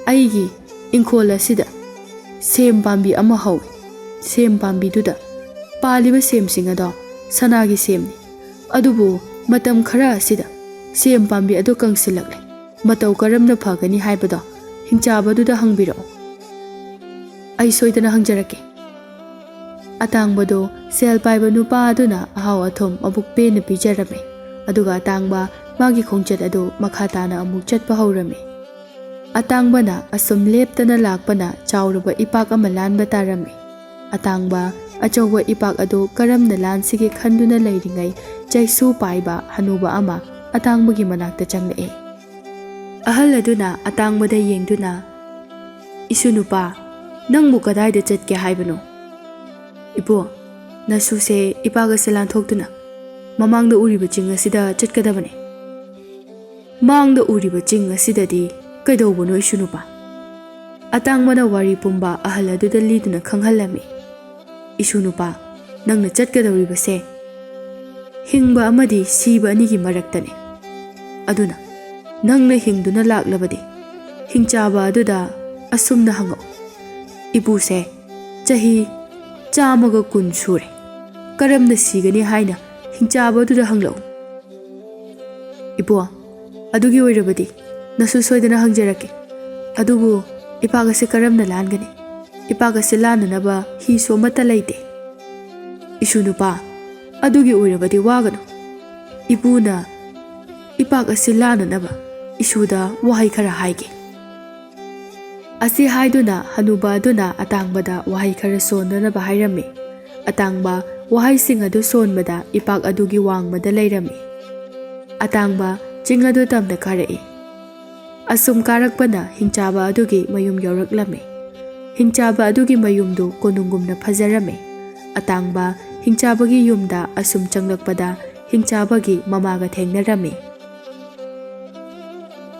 'ꯑꯩꯒꯤ ꯏꯪꯈꯣꯜ ꯑꯁꯤꯗ ꯁꯦꯝ ꯄꯥꯝꯕꯤ ꯑꯃ ꯍꯧꯏ꯫ ꯁꯦꯝ ꯄꯥꯝꯕꯤꯗꯨꯗ ꯄꯥꯜꯂꯤꯕ ꯁꯦꯝꯁꯤꯡ ꯑꯗꯣ ꯁꯅꯥꯒꯤ ꯁꯦꯝꯅꯤ꯫ ꯑꯗꯨꯕꯨ ꯃꯇꯝ ꯈꯔ ꯑꯁꯤꯗ ꯁꯦꯝ ꯄꯥꯝꯕꯤ ꯑꯗꯨ ꯀꯪꯁꯤꯜꯂꯛꯂꯦ꯫ ꯃꯇꯧ ꯀꯔꯝꯅ ꯐꯒꯅꯤ ꯍꯥꯏꯕꯗꯣ ꯍꯤꯡꯆꯥꯕꯗꯨꯗ ꯍꯪꯕꯤꯔꯛꯎ꯫ ꯑꯩ ꯁꯣꯏꯗꯅ ꯍꯪꯖꯔꯛꯀꯦ꯫' ꯑꯇꯥꯡꯕꯗꯣ ꯁꯦꯜ ꯄꯥꯏꯕ ꯅꯨꯄꯥ ꯑꯗꯨꯅ ꯑꯍꯥꯎ ꯑꯊꯨꯝ ꯃꯕꯨꯛ ꯄꯦꯟꯅ ꯄꯤꯖꯔꯝꯃꯤ꯫ ꯑꯗꯨꯒ ꯑꯇꯥꯡꯕ ꯃꯥꯒꯤ ꯈꯣꯡꯆꯠ ꯑꯗꯨ ꯃꯈꯥ ꯇꯥꯅ ꯑꯃꯨꯛ ꯆꯠꯄ ꯍꯧꯔꯝꯃꯤ꯫ ꯑꯇꯥꯡꯕꯅ ꯑꯁꯨꯝ ꯂꯦꯞꯇꯅ ꯂꯥꯛꯄꯅ ꯆꯥꯎꯔꯕ ꯏꯄꯥꯛ ꯑꯃ ꯂꯥꯟꯕ ꯇꯥꯔꯝꯃꯤ꯫ ꯑꯇꯥꯡꯕ ꯑꯆꯧꯕ ꯏꯄꯥꯛ ꯑꯗꯨ ꯀꯔꯝꯅ ꯂꯥꯟꯁꯤꯒꯦ ꯈꯟꯗꯨꯅ ꯂꯩꯔꯤꯉꯩ, ꯆꯩꯁꯨ ꯄꯥꯏꯕ ꯍꯅꯨꯕ ꯑꯃ ꯑꯇꯥꯡꯕꯒꯤ ꯃꯅꯥꯛꯇ ꯆꯪꯂꯛꯏ꯫ ꯑꯍꯜ ꯑꯗꯨꯅ ꯑꯇꯥꯡꯕꯗ ꯌꯦꯡꯗꯨꯅ, "ꯏꯁꯨ ꯅꯨꯄꯥ, ꯅꯪꯕꯨ ꯀꯗꯥꯏꯗ ꯆꯠꯀꯦ ꯍꯥꯏꯕꯅꯣ?" "ꯏꯄꯨ, ꯅꯁꯨꯁꯦ ꯏꯄꯥꯒꯁꯦ ꯂꯥꯟꯊꯣꯛꯇꯨꯅ ꯃꯃꯥꯡꯗ ꯎꯔꯤꯕ ꯆꯤꯡ ꯑꯁꯤꯗ ꯆꯠꯀꯗꯕꯅꯤ꯫" "ꯃꯥꯡꯗ ꯎꯔꯤꯕ ꯆꯤꯡ ꯑꯁꯤꯗꯗꯤ ꯀꯩꯗꯧꯕꯅꯣ, ꯏꯁꯨ ꯅꯨꯄꯥ?" ꯑꯇꯥꯡꯕꯅ ꯋꯥꯔꯤ ꯄꯨꯝꯕ ꯑꯍꯜ ꯑꯗꯨꯗ ꯂꯤꯗꯨꯅ ꯈꯪꯍꯜꯂꯝꯃꯤ꯫ "ꯏꯁꯨ ꯅꯨꯄꯥ, ꯅꯪꯅ ꯆꯠꯀꯗꯧꯔꯤꯕꯁꯦ ꯍꯤꯡꯕ ꯑꯃꯗꯤ ꯁꯤꯕ ꯑꯅꯤꯒꯤ ꯃꯔꯛꯇꯅꯤ꯫ ꯑꯗꯨꯅ ꯅꯪꯅ ꯍꯤꯡꯗꯨꯅ ꯂꯥꯛꯂꯕꯗꯤ ꯍꯤꯡꯆꯥꯕ ꯑꯗꯨꯗ ꯑꯁꯨꯝꯅ ꯍꯪꯉꯛꯎ, 'ꯏꯄꯨꯁꯦ ꯆꯍꯤ ꯆꯥꯝꯃꯒ ꯀꯨꯟ ꯁꯨꯔꯦ, ꯀꯔꯝꯅ ꯁꯤꯒꯅꯤ?' ꯍꯥꯏꯅ ꯍꯤꯡꯆꯥꯕ ꯑꯗꯨꯗ ꯍꯪꯂꯛꯎ꯫" "ꯏꯄꯨ, ꯑꯗꯨꯒꯤ ꯑꯣꯏꯔꯕꯗꯤ ꯅꯁꯨ ꯁꯣꯏꯗꯅ ꯍꯪꯖꯔꯛꯀꯦ꯫ ꯑꯗꯨꯕꯨ ꯏꯄꯥꯛ ꯑꯁꯤ ꯀꯔꯝꯅ ꯂꯥꯟꯒꯅꯤ? ꯏꯄꯥꯛ ꯑꯁꯤ ꯂꯥꯟꯅꯅꯕ ꯍꯤꯁꯨ ꯑꯃꯠꯇ ꯂꯩꯇꯦ꯫" "ꯏꯁꯨ ꯅꯨꯄꯥ, ꯑꯗꯨꯒꯤ ꯑꯣꯏꯔꯕꯗꯤ ꯋꯥꯒꯅꯨ꯫ ꯏꯄꯨꯅ ꯏꯄꯥꯛ ꯑꯁꯤ ꯂꯥꯟꯅꯅꯕ ꯏꯁꯨꯗ ꯋꯥꯍꯩ ꯈꯔ ꯍꯥꯏꯒꯦ꯫" ꯑꯁꯤ ꯍꯥꯏꯗꯨꯅ ꯍꯅꯨꯕ ꯑꯗꯨꯅ ꯑꯇꯥꯡꯕꯗ ꯋꯥꯍꯩ ꯈꯔ ꯁꯣꯟꯅꯅꯕ ꯍꯥꯏꯔꯝꯃꯤ꯫ ꯑꯇꯥꯡꯕ ꯋꯥꯍꯩꯁꯤꯡ ꯑꯗꯨ ꯁꯣꯟꯕꯗ ꯏꯄꯥꯛ ꯑꯗꯨꯒꯤ ꯋꯥꯡꯃꯗ ꯂꯩꯔꯝꯃꯤ꯫ ꯑꯇꯥꯡꯕ ꯆꯤꯡ ꯑꯗꯨ ꯇꯝꯅ ꯀꯥꯔꯛꯏ꯫ ꯑꯁꯨꯝ ꯀꯥꯔꯛꯄꯅ ꯍꯤꯡꯆꯥꯕ ꯑꯗꯨꯒꯤ ꯃꯌꯨꯝ ꯌꯧꯔꯛꯂꯝꯃꯤ꯫ ꯍꯤꯡꯆꯥꯕ ꯑꯗꯨꯒꯤ ꯃꯌꯨꯝꯗꯨ ꯀꯣꯅꯨꯡꯒꯨꯝꯅ ꯐꯖꯔꯝꯃꯤ꯫ ꯑꯇꯥꯡꯕ ꯍꯤꯡꯆꯥꯕꯒꯤ ꯌꯨꯝꯗ ꯑꯁꯨꯝ ꯆꯪꯂꯛꯄꯗ ꯍꯤꯡꯆꯥꯕꯒꯤ ꯃꯃꯥꯒ ꯊꯦꯡꯅꯔꯝꯃꯤ꯫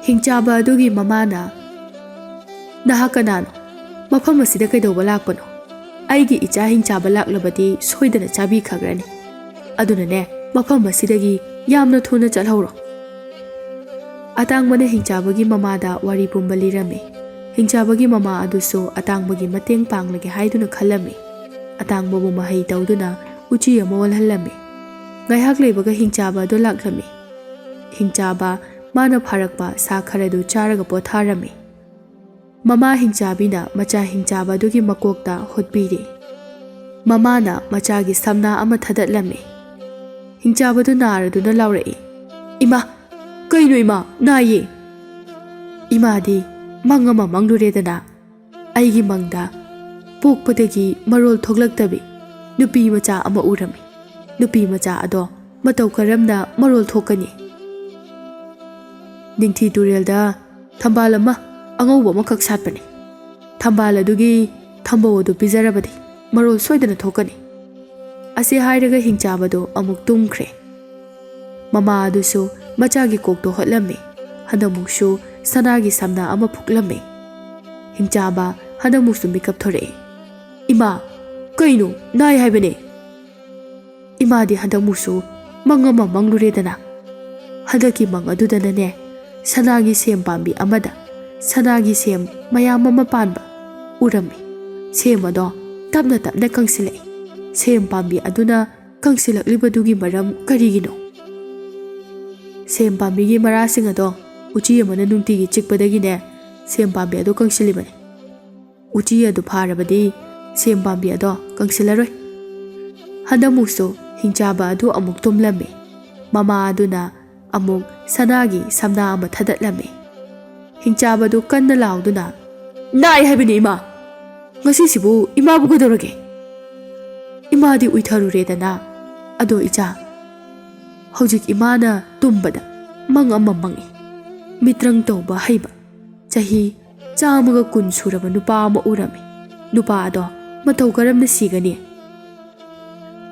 ꯍꯤꯡꯆꯥꯕ ꯑꯗꯨꯒꯤ ꯃꯃꯥꯅ, "ꯅꯍꯥꯛ ꯀꯅꯥꯅꯣ? ꯃꯐꯝ ꯑꯁꯤꯗ ꯀꯩꯗꯧꯕ ꯂꯥꯛꯄꯅꯣ? ꯑꯩꯒꯤ ꯏꯆꯥ ꯍꯤꯡꯆꯥꯕ ꯂꯥꯛꯂꯕꯗꯤ ꯁꯣꯏꯗꯅ ꯆꯥꯕꯤꯈ꯭ꯔꯒꯅꯤ꯫ ꯑꯗꯨꯅꯅꯦ, ꯃꯐꯝ ꯑꯁꯤꯗꯒꯤ ꯌꯥꯝꯅ ꯊꯨꯅ ꯆꯠꯍꯧꯔꯣ꯫" ꯑꯇꯥꯡꯕꯅ ꯍꯤꯡꯆꯥꯕꯒꯤ ꯃꯃꯥꯗ ꯋꯥꯔꯤ ꯄꯨꯝꯕ ꯂꯤꯔꯝꯃꯤ꯫ ꯍꯤꯡꯆꯥꯕꯒꯤ ꯃꯃꯥ ꯑꯗꯨꯁꯨ ꯑꯇꯥꯡꯕꯒꯤ ꯃꯇꯦꯡ ꯄꯥꯡꯂꯒꯦ ꯍꯥꯏꯗꯨꯅ ꯈꯜꯂꯝꯃꯤ꯫ ꯑꯇꯥꯡꯕꯕꯨ ꯃꯍꯩ ꯇꯧꯗꯨꯅ ꯎꯆꯤ ꯑꯃ ꯑꯣꯜꯍꯜꯂꯝꯃꯤ꯫ ꯉꯥꯏꯍꯥꯛ ꯂꯩꯕꯒ ꯍꯤꯡꯆꯥꯕ ꯑꯗꯨ ꯂꯥꯛꯂꯝꯃꯤ꯫ ꯍꯤꯡꯆꯥꯕ ꯃꯥꯅ ꯐꯥꯔꯛꯄ ꯁꯥ ꯈꯔꯗꯨ ꯆꯥꯔꯒ ꯄꯣꯊꯥꯔꯝꯃꯤ꯫ ꯃꯃꯥ ꯍꯤꯡꯆꯥꯕꯤꯅ ꯃꯆꯥ ꯍꯤꯡꯆꯥꯕ ꯑꯗꯨꯒꯤ ꯃꯀꯣꯛꯇ ꯍꯨꯠꯄꯤꯔꯤ꯫ ꯃꯃꯥꯅ ꯃꯆꯥꯒꯤ ꯁꯝꯅꯥ ꯑꯃ ꯊꯥꯗꯠꯂꯝꯃꯤ꯫ ꯍꯤꯡꯆꯥꯕꯗꯨ ꯅꯥꯔꯗꯨꯅ ꯂꯥꯎꯔꯛꯏ, "ꯏꯃꯥ, ꯀꯩꯅꯣ ꯏꯃꯥ, ꯅꯥꯏꯌꯦ!" "ꯏꯃꯥꯗꯤ ꯃꯪ ꯑꯃ ꯃꯪꯂꯨꯔꯦꯗꯅ꯫ ꯑꯩꯒꯤ ꯃꯪꯗ ꯄꯣꯛꯄꯗꯒꯤ ꯃꯔꯣꯜ ꯊꯣꯛꯂꯛꯇꯕꯤ ꯅꯨꯄꯤ ꯃꯆꯥ ꯑꯃ ꯎꯔꯝꯃꯤ꯫ ꯅꯨꯄꯤ ꯃꯆꯥ ꯑꯗꯣ ꯃꯇꯧ ꯀꯔꯝꯅ ꯃꯔꯣꯜ ꯊꯣꯛꯀꯅꯤ?" "ꯅꯤꯡꯊꯤ ꯇꯨꯔꯦꯜꯗ ꯊꯝꯕꯥꯜ ꯑꯃ ꯑꯉꯧꯕ ꯑꯃꯈꯛ ꯁꯥꯠꯄꯅꯤ꯫ "ꯊꯝꯕꯥꯜ ꯑꯗꯨꯒꯤ ꯊꯝꯕꯧ ꯑꯗꯨ ꯄꯤꯖꯔꯕꯗꯤ ꯃꯔꯣꯜ ꯁꯣꯏꯗꯅ ꯊꯣꯛꯀꯅꯤ"꯫ ꯑꯁꯤ ꯍꯥꯏꯔꯒ ꯍꯤꯡꯆꯥꯕꯗꯨ ꯑꯃꯨꯛ ꯇꯨꯝꯈ꯭ꯔꯦ꯫ ꯃꯃꯥ ꯑꯗꯨꯁꯨ ꯃꯆꯥꯒꯤ ꯀꯣꯛꯇꯣ ꯍꯣꯠꯂꯝꯃꯤ꯫ ꯍꯟꯗꯛꯃꯨꯛꯁꯨ ꯁꯅꯥꯒꯤ ꯁꯝꯅꯥ ꯑꯃ ꯐꯨꯛꯂꯝꯃꯤ꯫ ꯍꯤꯡꯆꯥꯕ ꯍꯟꯗꯛꯃꯨꯛꯁꯨ ꯃꯤꯀꯞ ꯊꯣꯔꯛꯑꯦ꯫ "ꯏꯃꯥ, ꯀꯩꯅꯣ? ꯅꯥꯏ ꯍꯥꯏꯕꯅꯦ!" ꯏꯃꯥꯗꯤ ꯍꯟꯗꯛꯃꯨꯛꯁꯨ ꯃꯪ ꯑꯃ ꯃꯪꯂꯨꯔꯦꯗꯅ꯫ ꯍꯟꯗꯛꯀꯤ ꯃꯪ ꯑꯗꯨꯗꯅꯅꯦ, ꯁꯅꯥꯒꯤ ꯁꯦꯝ ꯄꯥꯝꯕꯤ ꯑꯃꯗ ꯁꯅꯥꯒꯤ ꯁꯦꯝ ꯃꯌꯥꯝ ꯑꯃ ꯄꯥꯟꯕ ꯎꯔꯝꯃꯤ꯫ ꯁꯦꯝ ꯑꯗꯣ ꯇꯞꯅ ꯇꯞꯅ ꯀꯪꯁꯤꯜꯂꯛꯏ꯫ ꯁꯦꯝ ꯄꯥꯝꯕꯤ ꯑꯗꯨꯅ ꯀꯪꯁꯤꯜꯂꯛꯂꯤꯕꯗꯨꯒꯤ ꯃꯔꯝ ꯀꯔꯤꯒꯤꯅꯣ? ꯁꯦꯝ ꯄꯥꯝꯕꯤꯒꯤ ꯃꯔꯥꯁꯤꯡ ꯑꯗꯣ ꯎꯆꯤ ꯑꯃꯅ ꯅꯨꯡꯇꯤꯒꯤ ꯆꯤꯛꯄꯗꯒꯤꯅꯦ, ꯁꯦꯝ ꯄꯥꯝꯕꯤ ꯑꯗꯣ ꯀꯪꯁꯤꯜꯂꯤꯕꯅꯤ꯫ ꯎꯆꯤ ꯑꯗꯨ ꯐꯥꯔꯕꯗꯤ ꯁꯦꯝ ꯄꯥꯝꯕꯤ ꯑꯗꯣ ꯀꯪꯁꯤꯜꯂꯔꯣꯏ꯫ ꯍꯟꯗꯛꯃꯨꯛꯁꯨ ꯍꯤꯡꯆꯥꯕ ꯑꯗꯨ ꯑꯃꯨꯛ ꯇꯨꯝꯂꯝꯃꯤ꯫ ꯃꯃꯥ ꯑꯗꯨꯅ ꯑꯃꯨꯛ ꯁꯅꯥꯒꯤ ꯁꯝꯅꯥ ꯑꯃ ꯊꯥꯗꯠꯂꯝꯃꯤ꯫ ꯍꯤꯡꯆꯥꯕꯗꯨ ꯀꯟꯅ ꯂꯥꯎꯗꯨꯅ, "ꯅꯥꯏ ꯍꯥꯏꯕꯅꯤ, ꯏꯃꯥ! ꯉꯁꯤꯁꯤꯕꯨ ꯏꯃꯥꯕꯨ ꯀꯩꯗꯧꯔꯒꯦ?" ꯏꯃꯥꯗꯤ ꯎꯏꯊꯔꯨꯔꯦꯗꯅ꯫ ꯑꯗꯣ ꯏꯆꯥ, ꯍꯧꯖꯤꯛ ꯏꯃꯥꯅ ꯇꯨꯝꯕꯗ ꯃꯪ ꯑꯃ ꯃꯪꯉꯤ꯫ ꯃꯤꯇ꯭ꯔꯪ ꯇꯧꯕ ꯍꯩꯕ, ꯆꯍꯤ ꯆꯥꯝꯃꯒ ꯀꯨꯟ ꯁꯨꯔꯕ ꯅꯨꯄꯥ ꯑꯃ ꯎꯔꯝꯃꯤ꯫ ꯅꯨꯄꯥ ꯑꯗꯣ ꯃꯇꯧ ꯀꯔꯝꯅ ꯁꯤꯒꯅꯤ?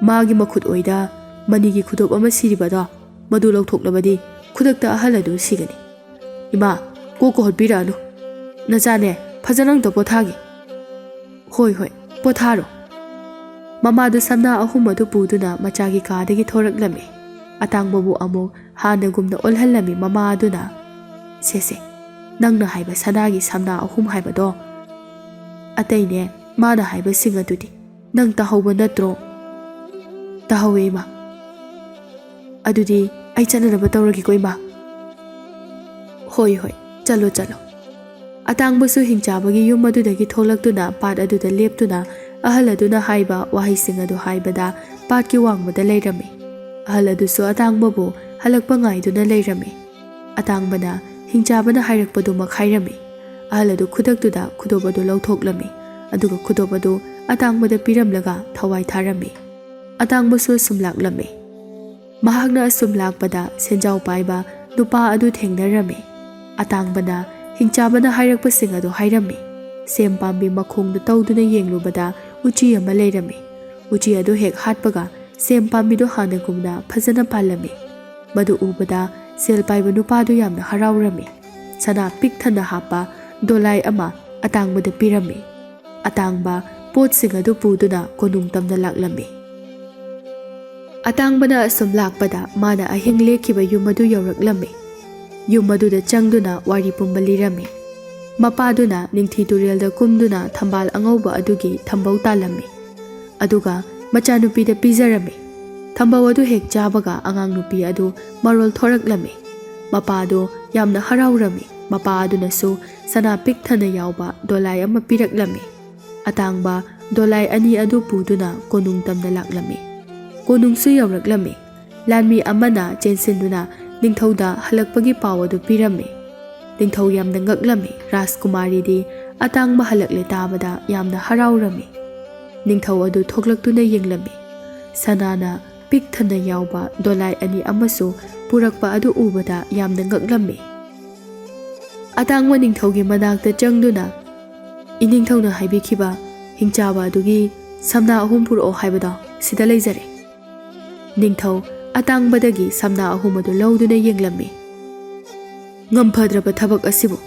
ꯃꯥꯒꯤ ꯃꯈꯨꯠ ꯑꯣꯏꯗ ꯃꯅꯤꯒꯤ ꯈꯨꯗꯣꯞ ꯑꯃ ꯁꯤꯔꯤꯕꯗꯣ, ꯃꯗꯨ ꯂꯧꯊꯣꯛꯂꯕꯗꯤ ꯈꯨꯗꯛꯇ ꯑꯍꯜ ꯑꯗꯨ ꯁꯤꯒꯅꯤ꯫ ꯏꯃꯥ, ꯀꯣꯛꯀ ꯍꯣꯠꯄꯤꯔꯛꯑꯅꯨ꯫ ꯅꯆꯥꯅꯦ, ꯐꯖꯅ ꯑꯝꯇ ꯄꯣꯊꯥꯒꯦ꯫ ꯍꯣꯏ, ꯍꯣꯏ, ꯄꯣꯊꯥꯔꯣ꯫ ꯃꯃꯥꯗꯨ ꯁꯝꯅꯥ ꯑꯍꯨꯝ ꯑꯗꯨ ꯄꯨꯗꯨꯅ ꯃꯆꯥꯒꯤ ꯀꯥꯗꯒꯤ ꯊꯣꯔꯛꯂꯝꯃꯤ꯫ ꯑꯇꯥꯡꯕꯕꯨ ꯑꯃꯨꯛ ꯍꯥꯟꯅꯒꯨꯝꯅ ꯑꯣꯜꯍꯜꯂꯝꯃꯤ ꯃꯃꯥ ꯑꯗꯨꯅ, "ꯁꯦ, ꯁꯦ, ꯅꯪꯅ ꯍꯥꯏꯕ ꯁꯅꯥꯒꯤ ꯁꯝꯅꯥ ꯑꯍꯨꯝ ꯍꯥꯏꯕꯗꯣ, ꯑꯇꯩꯅꯦ, ꯃꯥꯅ ꯍꯥꯏꯕꯁꯤꯡ ꯑꯗꯨꯗꯤ ꯅꯪ ꯇꯥꯍꯧꯕ ꯅꯠꯇ꯭ꯔꯣ?" "ꯇꯥꯍꯧꯋꯦ, ꯏꯃꯥ꯫ ꯑꯗꯨꯗꯤ ꯑꯩ ꯆꯠꯅꯅꯕ ꯇꯧꯔꯒꯦꯀꯣ, ꯏꯃꯥ?" "ꯍꯣꯏ, ꯍꯣꯏ, ꯆꯠꯂꯣ, ꯆꯠꯂꯣ꯫" ꯑꯇꯥꯡꯕꯁꯨ ꯍꯤꯡꯆꯥꯕꯒꯤ ꯌꯨꯝ ꯑꯗꯨꯗꯒꯤ ꯊꯣꯛꯂꯛꯇꯨꯅ ꯄꯥꯠ ꯑꯗꯨꯗ ꯂꯦꯞꯇꯨꯅ ꯑꯍꯜ ꯑꯗꯨꯅ ꯍꯥꯏꯕ ꯋꯥꯍꯩꯁꯤꯡ ꯑꯗꯨ ꯍꯥꯏꯕꯗ ꯄꯥꯠꯀꯤ ꯋꯥꯡꯃꯗ ꯂꯩꯔꯝꯃꯤ꯫ ꯑꯍꯜ ꯑꯗꯨꯁꯨ ꯑꯇꯥꯡꯕꯕꯨ ꯍꯜꯂꯛꯄ ꯉꯥꯏꯗꯨꯅ ꯂꯩꯔꯝꯃꯤ꯫ ꯑꯇꯥꯡꯕꯅ ꯍꯤꯡꯆꯥꯕꯅ ꯍꯥꯏꯔꯛꯄꯗꯨꯃꯛ ꯍꯥꯏꯔꯝꯃꯤ꯫ ꯑꯍꯜ ꯑꯗꯨ ꯈꯨꯗꯛꯇꯨꯗ ꯈꯨꯗꯣꯞ ꯑꯗꯨ ꯂꯧꯊꯣꯛꯂꯝꯃꯤ, ꯑꯗꯨꯒ ꯈꯨꯗꯣꯞ ꯑꯗꯨ ꯑꯇꯥꯡꯕꯗ ꯄꯤꯔꯝꯂꯒ ꯊꯋꯥꯏ ꯊꯥꯔꯝꯃꯤ꯫ ꯑꯇꯥꯡꯕꯁꯨ ꯑꯁꯨꯝ ꯂꯥꯛꯂꯝꯃꯤ꯫ ꯃꯍꯥꯛꯅ ꯑꯁꯨꯝ ꯂꯥꯛꯄꯗ ꯁꯦꯟꯖꯥꯎ ꯄꯥꯏꯕ ꯅꯨꯄꯥ ꯑꯗꯨ ꯊꯦꯡꯅꯔꯝꯃꯤ꯫ ꯑꯇꯥꯡꯕꯅ ꯍꯤꯡꯆꯥꯕꯅ ꯍꯥꯏꯔꯛꯄꯁꯤꯡ ꯑꯗꯨ ꯍꯥꯏꯔꯝꯃꯤ꯫ ꯁꯦꯝ ꯄꯥꯝꯕꯤ ꯃꯈꯣꯡꯗ ꯇꯧꯗꯨꯅ ꯌꯦꯡꯂꯨꯕꯗ ꯎꯆꯤ ꯑꯃ ꯂꯩꯔꯝꯃꯤ꯫ ꯎꯆꯤ ꯑꯗꯨ ꯍꯦꯛ ꯍꯥꯠꯄꯒ ꯁꯦꯝ ꯄꯥꯝꯕꯤꯗꯨ ꯍꯥꯟꯅꯒꯨꯝꯅ ꯐꯖꯅ ꯄꯥꯜꯂꯝꯃꯤ꯫ ꯃꯗꯨ ꯎꯕꯗ ꯁꯦꯜ ꯄꯥꯏꯕ ꯅꯨꯄꯥꯗꯨ ꯌꯥꯝꯅ ꯍꯔꯥꯎꯔꯝꯃꯤ꯫ ꯁꯅꯥ ꯄꯤꯛ ꯊꯟꯅ ꯍꯥꯞꯄ ꯗꯣꯂꯥꯏ ꯑꯃ ꯑꯇꯥꯡꯕꯗ ꯄꯤꯔꯝꯃꯤ꯫ ꯑꯇꯥꯡꯕ ꯄꯣꯠꯁꯤꯡ ꯑꯗꯨ ꯄꯨꯗꯨꯅ ꯀꯣꯅꯨꯡ ꯇꯝꯅ ꯂꯥꯛꯂꯝꯃꯤ꯫ ꯑꯇꯥꯡꯕꯅ ꯑꯁꯨꯝ ꯂꯥꯛꯄꯗ ꯃꯥꯅ ꯑꯍꯤꯡ ꯂꯦꯛꯈꯤꯕ ꯌꯨꯝ ꯑꯗꯨ ꯌꯧꯔꯛꯂꯝꯃꯤ꯫ ꯌꯨꯝ ꯑꯗꯨꯗ ꯆꯪꯗꯨꯅ ꯋꯥꯔꯤ ꯄꯨꯝꯕ ꯂꯤꯔꯝꯃꯤ꯫ ꯃꯄꯥꯗꯨꯅ ꯅꯤꯡꯊꯤ ꯇꯨꯔꯦꯜꯗ ꯀꯨꯝꯗꯨꯅ ꯊꯝꯕꯥꯜ ꯑꯉꯧꯕ ꯑꯗꯨꯒꯤ ꯊꯝꯕꯧ ꯇꯥꯜꯂꯝꯃꯤ꯫ ꯑꯗꯨꯒ ꯃꯆꯥꯅꯨꯄꯤꯗ ꯄꯤꯖꯔꯝꯃꯤ꯫ ꯊꯝꯕꯧ ꯑꯗꯨ ꯍꯦꯛ ꯆꯥꯕꯒ ꯑꯉꯥꯡ ꯅꯨꯄꯤ ꯑꯗꯨ ꯃꯔꯣꯜ ꯊꯣꯔꯛꯂꯝꯃꯤ꯫ ꯃꯄꯥꯗꯨ ꯌꯥꯝꯅ ꯍꯔꯥꯎꯔꯝꯃꯤ꯫ ꯃꯄꯥ ꯑꯗꯨꯅꯁꯨ ꯁꯅꯥ ꯄꯤꯛ ꯊꯟꯅ ꯌꯥꯎꯕ ꯗꯣꯂꯥꯏ ꯑꯃ ꯄꯤꯔꯛꯂꯝꯃꯤ꯫ ꯑꯇꯥꯡꯕ ꯗꯣꯂꯥꯏ ꯑꯅꯤ ꯑꯗꯨ ꯄꯨꯗꯨꯅ ꯀꯣꯅꯨꯡ ꯇꯝꯅ ꯂꯥꯛꯂꯝꯃꯤ꯫ ꯀꯣꯅꯨꯡꯁꯨ ꯌꯧꯔꯛꯂꯝꯃꯤ꯫ ꯂꯥꯟꯃꯤ ꯑꯃꯅ ꯆꯦꯟꯁꯤꯟꯗꯨꯅ ꯅꯤꯡꯊꯧꯗ ꯍꯜꯂꯛꯄꯒꯤ ꯄꯥꯎ ꯑꯗꯨ ꯄꯤꯔꯝꯃꯤ꯫ ꯅꯤꯡꯊꯧ ꯌꯥꯝꯅ ꯉꯛꯂꯝꯃꯤ꯫ ꯔꯥꯖꯀꯨꯃꯥꯔꯤꯗꯤ ꯑꯇꯥꯡꯕ ꯍꯜꯂꯛꯂꯦ ꯇꯥꯕꯗ ꯌꯥꯝꯅ ꯍꯔꯥꯎꯔꯝꯃꯤ꯫ ꯅꯤꯡꯊꯧ ꯑꯗꯨ ꯊꯣꯛꯂꯛꯇꯨꯅ ꯌꯦꯡꯂꯝꯃꯤ꯫ ꯁꯅꯥꯅ ꯄꯤꯛ ꯊꯟꯅ ꯌꯥꯎꯕ ꯗꯣꯂꯥꯏ ꯑꯅꯤ ꯑꯃꯁꯨ ꯄꯨꯔꯛꯄ ꯑꯗꯨ ꯎꯕꯗ ꯌꯥꯝꯅ ꯉꯛꯂꯝꯃꯤ꯫ ꯑꯇꯥꯡꯕ ꯅꯤꯡꯊꯧꯒꯤ ꯃꯅꯥꯛꯇ ꯆꯪꯗꯨꯅ, "ꯏꯅꯤꯡꯊꯧꯅ ꯍꯥꯏꯕꯤꯈꯤꯕ ꯍꯤꯡꯆꯥꯕ ꯑꯗꯨꯒꯤ ꯁꯝꯅꯥ ꯑꯍꯨꯝ ꯄꯨꯔꯛꯑꯣ ꯍꯥꯏꯕꯗꯣ ꯁꯤꯗ ꯂꯩꯖꯔꯦ꯫" ꯅꯤꯡꯊꯧ ꯑꯇꯥꯡꯕꯗꯒꯤ ꯁꯝꯅꯥ ꯑꯍꯨꯝ ꯑꯗꯨ ꯂꯧꯗꯨꯅ ꯌꯦꯡꯂꯝꯃꯤ꯫ "ꯉꯝꯐꯗ꯭ꯔꯕ ꯊꯕꯛ ꯑꯁꯤꯕꯨ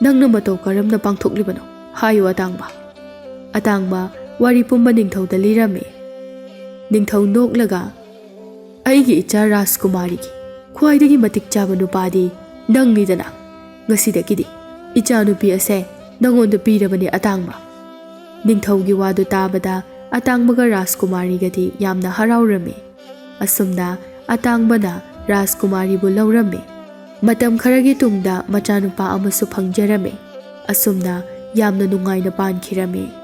ꯅꯪꯅ ꯃꯇꯧ ꯀꯔꯝꯅ ꯄꯥꯡꯊꯣꯛꯂꯤꯕꯅꯣ? ꯍꯥꯏꯌꯨ ꯑꯇꯥꯡꯕ꯫" ꯑꯇꯥꯡꯕ ꯋꯥꯔꯤ ꯄꯨꯝꯕ ꯅꯤꯡꯊꯧꯗ ꯂꯤꯔꯝꯃꯤ꯫ ꯅꯤꯡꯊꯧ ꯅꯣꯛꯂꯒ, "ꯑꯩꯒꯤ ꯏꯆꯥ ꯔꯥꯖꯀꯨꯃꯥꯔꯤꯒꯤ ꯈ꯭ꯋꯥꯏꯗꯒꯤ ꯃꯇꯤꯛ ꯆꯥꯕ ꯅꯨꯄꯥꯗꯤ ꯅꯪꯅꯤꯗꯅ꯫ ꯉꯁꯤꯗꯒꯤꯗꯤ ꯏꯆꯥꯅꯨꯄꯤ ꯑꯁꯦ ꯅꯪꯉꯣꯟꯗ ꯄꯤꯔꯕꯅꯤ ꯑꯇꯥꯡꯕ꯫" ꯅꯤꯡꯊꯧꯒꯤ ꯋꯥꯗꯨ ꯇꯥꯕꯗ ꯑꯇꯥꯡꯕꯒ ꯔꯥꯖꯀꯨꯃꯥꯔꯤꯒꯗꯤ ꯌꯥꯝꯅ ꯍꯔꯥꯎꯔꯝꯃꯤ꯫ ꯑꯁꯨꯝꯅ ꯑꯇꯥꯡꯕꯅ ꯔꯥꯖꯀꯨꯃꯥꯔꯤꯕꯨ ꯂꯧꯔꯝꯃꯤ꯫ ꯃꯇꯝ ꯈꯔꯒꯤ ꯇꯨꯡꯗ ꯃꯆꯥꯅꯨꯄꯥ ꯑꯃꯁꯨ ꯐꯪꯖꯔꯝꯃꯤ꯫ ꯑꯁꯨꯝꯅ ꯌꯥꯝꯅ ꯅꯨꯡꯉꯥꯏꯅ ꯄꯥꯟꯈꯤꯔꯝꯃꯤ꯫